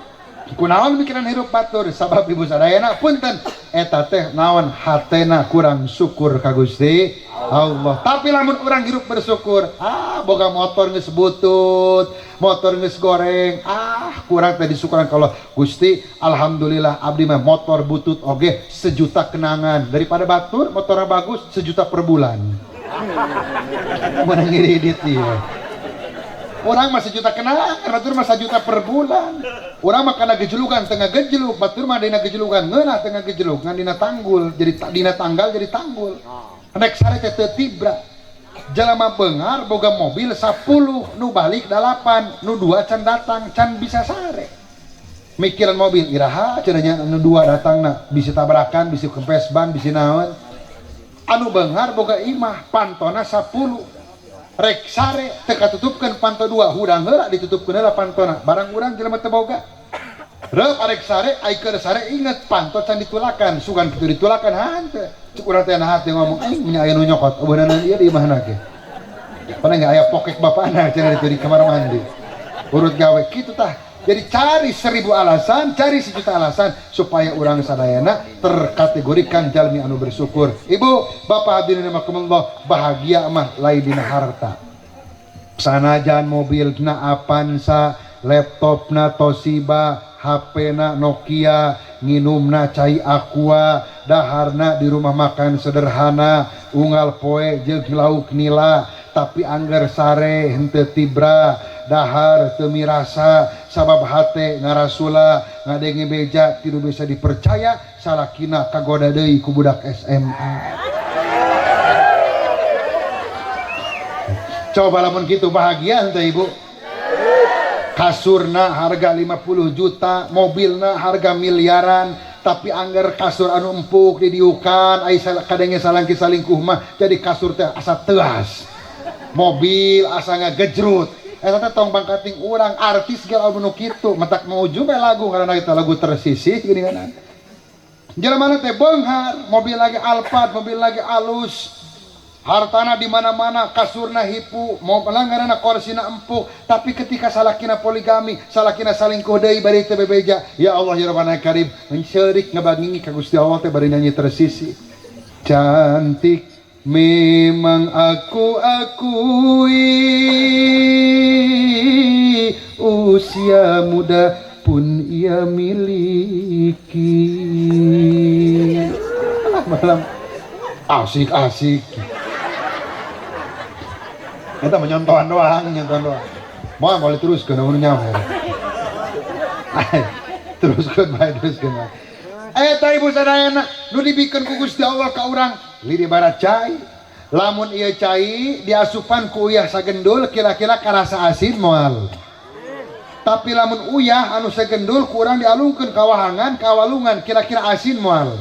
Kunaon mikiran hirup batur? Sabab ibu sadayana punten eta teh naon hatena kurang syukur ka Gusti Allah. Tapi lamun urang hirup bersyukur, ah boga motor geus butut, motor geus goreng, ah kurang teh disyukuran kalau Gusti alhamdulillah abdi mah motor butut oge sejuta kenangan daripada batur motornya bagus sejuta per bulan. Mana ngiridit dia. Orang mah sejuta kenangan, batur mah sejuta per bulan. Urang mah kana gejulukan tengah gejeluk, batur mah dina gejulukan ngeunah tengah gejeluk, ngan dina tanggul, jadi dina tanggal jadi tanggul. Rek sare teh teu tibra. Jalma beunghar boga mobil 10, nu balik 8, nu 2 can datang, can bisa sare. Mikiran mobil iraha cenah nya nu 2 datangna, bisa tabrakan, bisa kempes ban, bisa naon. Anu beunghar boga imah pantona 10. Rek sare teu katutupkeun panto 2, hudang heula ditutupkeun heula pantona. Barang urang jelema teu boga. Reup arek sare, ai keur sare inget panto can ditulakan, sugan kitu ditulakan hanteu. Cuk urang teh na hati ngomong aing nya aya nu nyokot, eueunan ieu di imahna ge. Pana nggak aya pokek bapana cenah ditu di kamar mandi. Urut gawe kitu tah. Jadi cari 1000 alasan, cari 1 juta alasan supaya urang sadayana terkategorikan jalmi anu bersyukur. Ibu, bapak hadirin rahimakumullah, bahagia mah lain dina harta. Sanajan mobilna Avanza, laptopna Toshiba, HP-na Nokia, nginumna cai Aqua, daharna di rumah makan sederhana, unggal poe jeung lauk nila, tapi angger sare henteu tibra, dahar teu mirasa sabab hate ngarasula ngadenge beja tidak bisa dipercaya salakina kagoda deui ku budak SMA. Coba lamun kitu bahagia henteu ibu? Kasurna harga 50 juta, mobilna harga miliaran, tapi angger kasur anu empuk didiukan ai kadenge salangki salingkuh mah jadi kasur teh asa teuas. Mobil asa ngagejrut. Eta teh tong bangkating urang artis ge lamun nu kitu matak mau bae lagu karena kita lagu tersisih gini kan. Jelema teh beunghar, mobil lagi Alphard, mobil lagi alus. Hartana di mana-mana, kasurna hipu, mau pelanggaranna korsina empuk, tapi ketika salakina poligami, salakina salingkuh deui bari teu bebeja, ya Allah ya Rabbana Karim, menceurik ngabangingi ka Gusti Allah teh bari nyanyi tersisih. Cantik memang aku akui, usia muda pun ia miliki. Malam asik-asik. Eta mah nyontohan doang, nyontohan doang. Mau boleh teruskeun mun nyawer. Teruskeun bae, teruskeun bae. Eta ibu sadayana nu dibikeun ku Gusti Allah ka urang lidi barat cai. Lamun ieu cai diasupan ku uyah sagendul kira-kira karasa asin moal. Tapi lamun uyah anu sagendul ku urang dialungkeun ka wahangan, ka walungan kira-kira asin moal.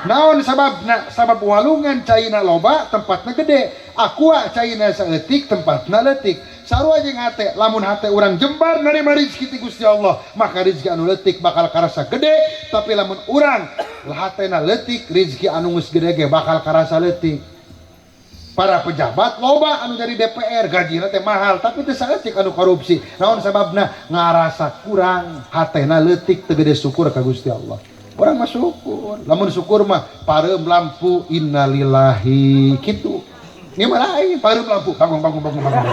Naon sababna? Sabab walungan caina loba tempatna gede. Aqua caina saeutik tempatna leutik. Sarua jeung hate, lamun hate urang jembar narima rezeki ti Gusti Allah, maka rezeki anu leutik bakal karasa gede, tapi lamun urang hatena leutik, rezeki anu geus gede ge bakal karasa leutik. Para pejabat loba anu dari DPR gajina teh mahal, tapi teu saeutik anu korupsi. Naon sababna? Ngarasa kurang, hatena leutik teu gede syukur ka Gusti Allah. Urang mah syukur, lamun syukur mah pareum lampu innalillahi kitu. Ini mah lain, pareum lampu bangun bangun bangun bangun.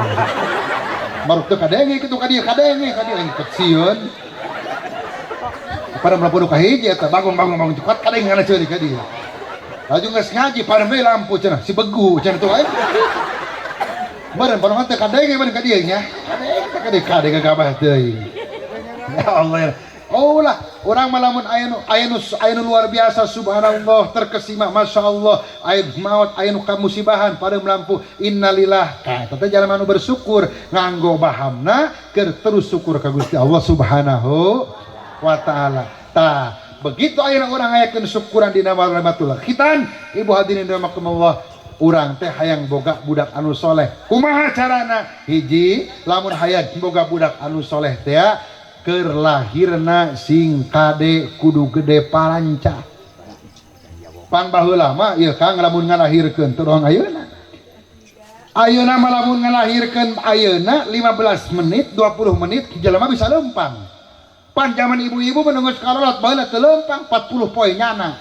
Baru teu kadenge kitu ka dieu kadenge ka dieu sieun. Pareum lampu nu kahiji eta bangun bangun bangun cepat kadenge kana ceurik ka dieu. Laju geus ngaji pareum deui lampu cenah si begu cenah tuh aing. Meureun pareum teh kadenge meureun ka dieu nya. Kadenge teh kadenge kadenge gabah teuing. Ya Allah ya. Oh lah, urang mah lamun aya nu luar biasa subhanallah terkesima masyaallah, aya maot aya nu kamusibahan pareum lampu innalillah. Ka eta teh jalma nu bersyukur nganggo bahamna keur terus syukur ka Gusti Allah Subhanahu wa taala. Tah, begitu ayeuna urang ngayakeun syukuran dina walimatul khitan, ibu hadirin rahimakumullah, urang teh hayang boga budak anu soleh. Kumaha carana? Hiji, lamun hayang boga budak anu soleh teh keur lahirna sing kade kudu gede paranca. Pang baheula mah ieu Kang lamun ngalahirkeun teu doang ayeuna. Ayeuna mah lamun ngalahirkeun ayeuna 15 menit, 20 menit jelema bisa lempang. Pan zaman ibu-ibu menunggu sekarang baheula teu lempang 40 poe nyana.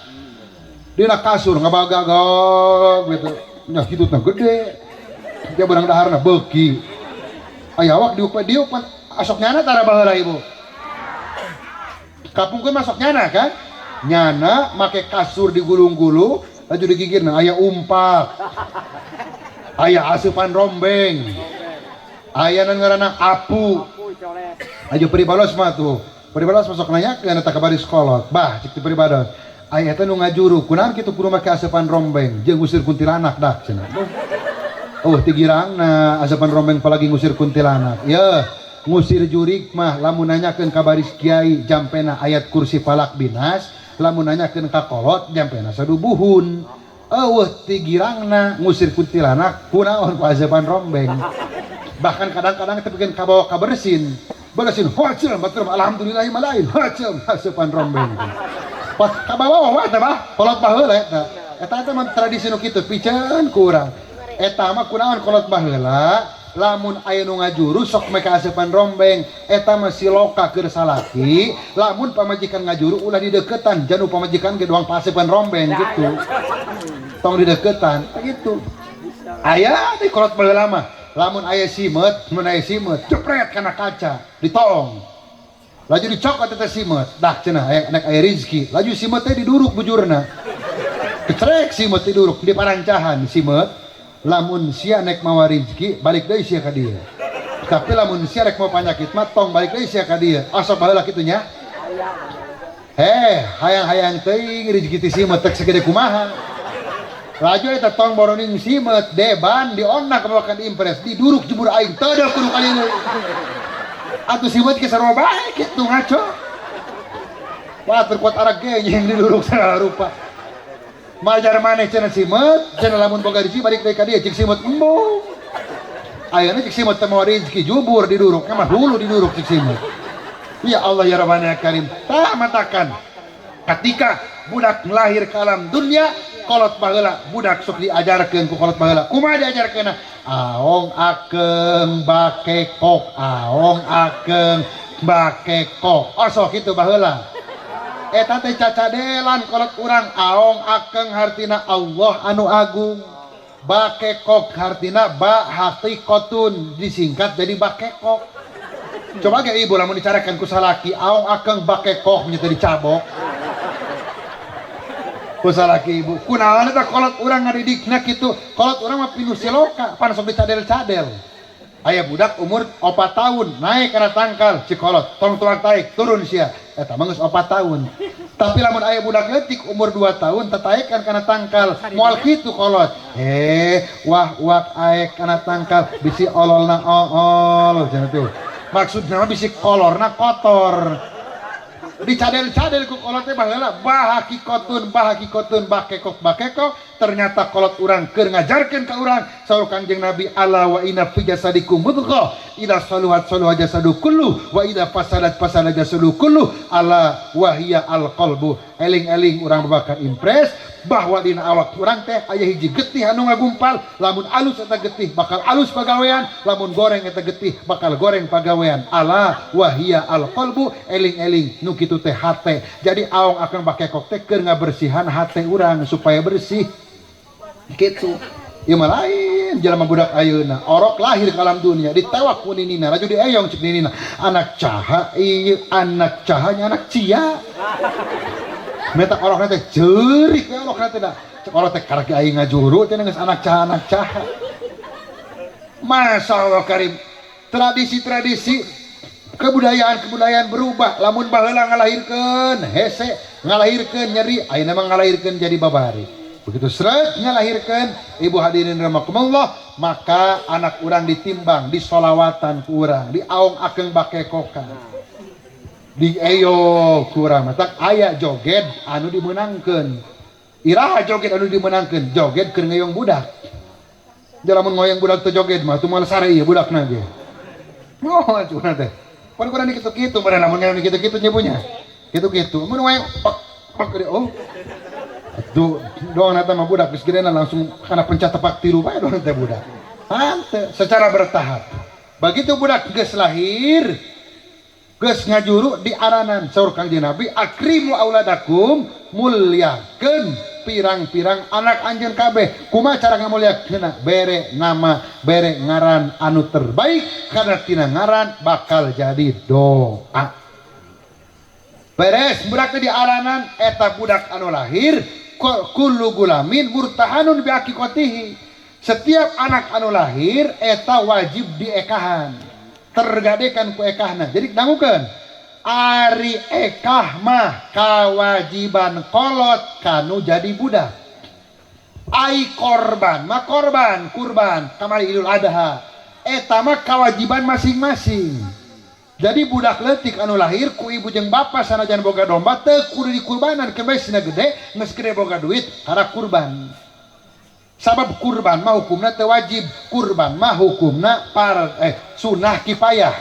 Dina kasur ngabagagag gitu. Nya kitu teh gede. Dia beurang daharna beuki. Aya awak diuk diuk pan asok nyana tara baheula ibu. Kapungkur masuk nyana kan? Nyana make kasur digulung-gulung laju digigirna aya umpak. Aya asupan rombeng. Aya nu ngaranna apu. Ayo pribados mah tuh. Pribados masuk nanyakeun eta ka baris kolot. Bah cek ti pribados. Aya teh nu ngajuru, kunaon kitu kudu make asupan rombeng jeung ngusir kuntilanak dak cenah. Oh ti girangna asupan rombeng palagi ngusir kuntilanak. Yeuh, ngusir jurig mah lamun nanyakeun ka baris kiai jampena ayat kursi falak binas, lamun nanyakeun ka kolot jampena sadubuhun. Eueuh ti girangna ngusir kuntilanak kunaon ku asupan rombeng. Bahkan kadang-kadang teh pikeun kabawa ka bersin. Bersin hacem batur alhamdulillah malain hacem asupan rombeng. Pas kabawa wah teh bah kolot baheula eta. Eta teh mah tradisi nu kitu piceun ku urang. Eta mah kunaon kolot baheula lamun aya nu ngajuru sok make asupan rombeng eta mah siloka keur salaki lamun pamajikan ngajuru ulah dideketan janu pamajikan ge doang asupan rombeng gitu. Tong dideketan gitu. Aya di kolot baheula mah lamun aya simeut mun aya simeut jepret kana kaca ditoong. Laju dicokot eta simeut dah cenah aya nek aya rezeki laju simeut teh diduruk bujurna. Kecerek simeut diduruk di parancahan simeut lamun sia nek mawa rezeki balik deui sia ka dieu. Tapi lamun sia rek mawa panyakit mah tong balik deui sia ka dieu. Osok baheula kitu nya. Heh, hayang-hayang teuing rezeki ti simeut tek segede kumaha. Laju eta tong boroning simeut deban dionak kabawakan impres diduruk jemur aing teu da kudu kali deui. Atuh simeut ge sarua bae kitu ngaco. Wah terkuat arag ge yang diduruk segala rupa. Majar maneh cenah simeut, cenah lamun boga rezeki balik deui ka dieu cik simeut embung. Ayeuna cik simeut teh mawa rezeki jubur diduruk, mah hulu diduruk cik simeut. Ya Allah ya Rabbana ya Karim. Tah matakan ketika budak lahir ke alam dunia kolot baheula budak sok diajarkeun ku kolot baheula. Kumaha diajarkeunna? Aong akeng bakekok, aong akeng bakekok. Osok kitu baheula. Eta teh cacadelan kolot urang aong akeng hartina Allah anu agung. Bakekok hartina ba haqiqatun disingkat jadi bakekok. Coba ge ibu lamun dicarakan ku salaki aong akeng bakekok nya teh dicabok. Ku salaki ibu kunaon eta kolot urang ngadidikna kitu. Kolot urang mah pinuh siloka pan sok dicadel-cadel. Aya budak umur 4 tahun naik kana tangkal cik kolot tong tuang taik turun sia eta mah geus 4 tahun. Tapi lamun aya budak leutik umur 2 tahun tataekan kana tangkal moal kitu kolot. Wah wak aek kana tangkal bisi ololna ool cenah tuh. Maksudna mah bisi kolorna kotor. Dicadel-cadel ku kolot teh baheula bahakikotun bahakikotun bakekok bakekok ternyata kolot urang keur ngajarkeun ka urang saur Kangjeng Nabi ala wa inna fi jasadikum mudghah idza saluhat saluha jasadu kullu wa idza fasadat fasada jasadu kullu ala wa hiya al qalbu. Eling-eling urang babakan impres bahwa dina awak urang teh aya hiji getih anu ngagumpal lamun alus eta getih bakal alus pagawean lamun goreng eta getih bakal goreng pagawean ala wa hiya al qalbu. Eling-eling nu kitu teh hate. Jadi aong akang bakekok teh keur ngabersihan hate urang supaya bersih kitu. Ieu mah lain jelema budak ayeuna orok lahir ke alam dunia ditewak ku ninina laju dieyong cek ninina anak caha ieu anak cahanya anak cia meta orokna teh jeurik we orokna teh da cek orok teh karek aing ngajuru teh geus anak caha anak caha. Masyaallah karim. Tradisi-tradisi Kebudayaan-kebudayaan berubah. Lamun baheula ngalahirkeun hese, ngalahirkeun nyeri, ayeuna mah ngalahirkeun jadi babari. Begitu seret ngalahirkeun, ibu hadirin rahimakumullah, maka anak urang ditimbang, disolawatan ku urang, diaong akeng bakekokan. Di eyo ku urang matak aya joget anu dimenangkeun. Iraha joget anu dimenangkeun? Joget keur ngeyong budak. Lamun ngoyong budak teu joget mah tuh moal sare ieu budakna ge. Oh, curang teh. Pan kurang dikitu-kitu, mana lamun ngeyong dikitu-kitu nyebunya. Kitu-kitu. Mun ngoyong pak pak gede oh. Atuh doang eta mah budak geus gedena langsung kana pencet tepak tilu bae doang teh budak. Hanteu secara bertahap. Begitu budak geus lahir, geus ngajuru di aranan, saur Kangjeng Nabi, akrimu auladakum, mulyakeun pirang-pirang anak anjeun kabeh. Kumaha cara ngamulyakeunna? Bere nama, bere ngaran anu terbaik, karena tina ngaran bakal jadi doa. Beres budak di aranan, eta budak anu lahir kullu gulamin murtahanun bi aqiqatihi. Setiap anak anu lahir eta wajib diekahan, tergadekan ku ekahna. Jadi dangukeun, ari ekah mah kawajiban kolot kanu jadi budak. Ai korban mah korban kurban kamari Idul Adha eta mah kewajiban masing-masing. Jadi budak leutik anu lahir ku ibu jeung bapa sanajan boga domba teu kudu dikurbanan, kebesna gede, geus gede boga duit karena kurban. Sabab kurban mah hukumna teu wajib, kurban mah hukumna par sunah kifayah.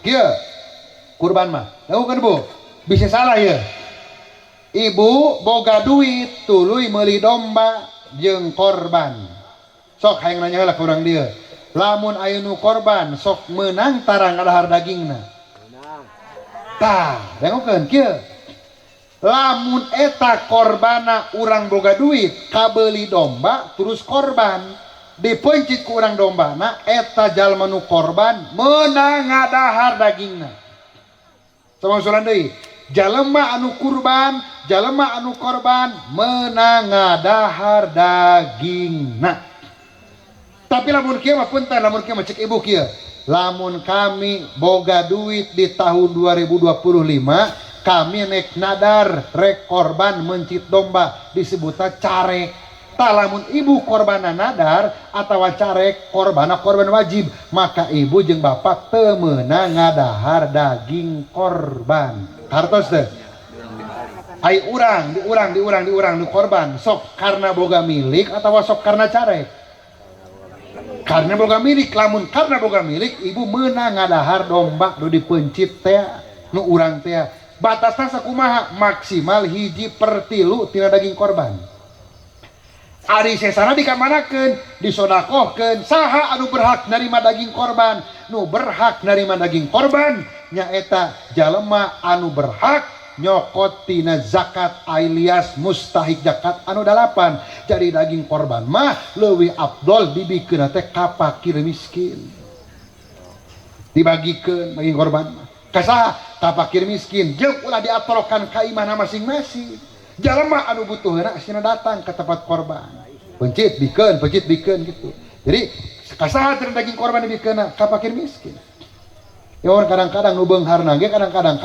Kieu kurban mah. Tahu kan Bu? Bisa salah ya. Ibu boga duit tuluy meuli domba jeung korban. Sok hayang nanya lah ka urang dieu. Lamun aya nu korban sok meunang tarang ngadahar dagingna? Tah, dengokeun kieu. Lamun eta korbana urang boga duit kabeuli domba terus korban, dipencit ku urang dombana, eta jalma nu korban meunang ngadahar dagingna. Sama usulan deui, jalema anu kurban, jalema anu korban meunang ngadahar dagingna. Tapi lamun kieu mah punten, lamun kieu mah cek ibu kieu, lamun kami boga duit di tahun 2025 kami nek nadar rek korban mencit domba, disebutnya carek. Tah, lamun ibu korbana nadar atau carek, korbana korban wajib, maka ibu jeung bapak teu meunang ngadahar daging korban. Hartos teh? Ai urang, di urang, di urang, di urang nu korban sok karena boga milik atau sok karena carek? Karena boga milik. Lamun karena boga milik, ibu meunang ngadahar domba nu dipencit teh nu urang teh. Batasna sakumaha? Maksimal 1/3 tina daging korban. Ari sesana dikamanakeun? Disodakohkeun. Saha anu berhak nerima daging korban? Nu berhak nerima daging korban nyaeta jalema anu berhak nyokot tina zakat alias mustahik zakat anu dalapan. Jadi daging korban mah leuwih afdol dibikeun teh ka fakir miskin. Dibagikeun daging korban mah ka saha? Ka fakir miskin, jeung ulah diatorokan ka imahna masing-masing. Jalema anu butuheuna asina datang ke tempat korban, pencit bikeun, pencit bikeun gitu. Jadi ka saha tina daging korban dibikeunna? Ka fakir miskin. Ya kadang-kadang nu beungharna ge, kadang-kadang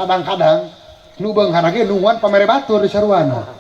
nu beungharna ge nungguan pamere batur di saruana.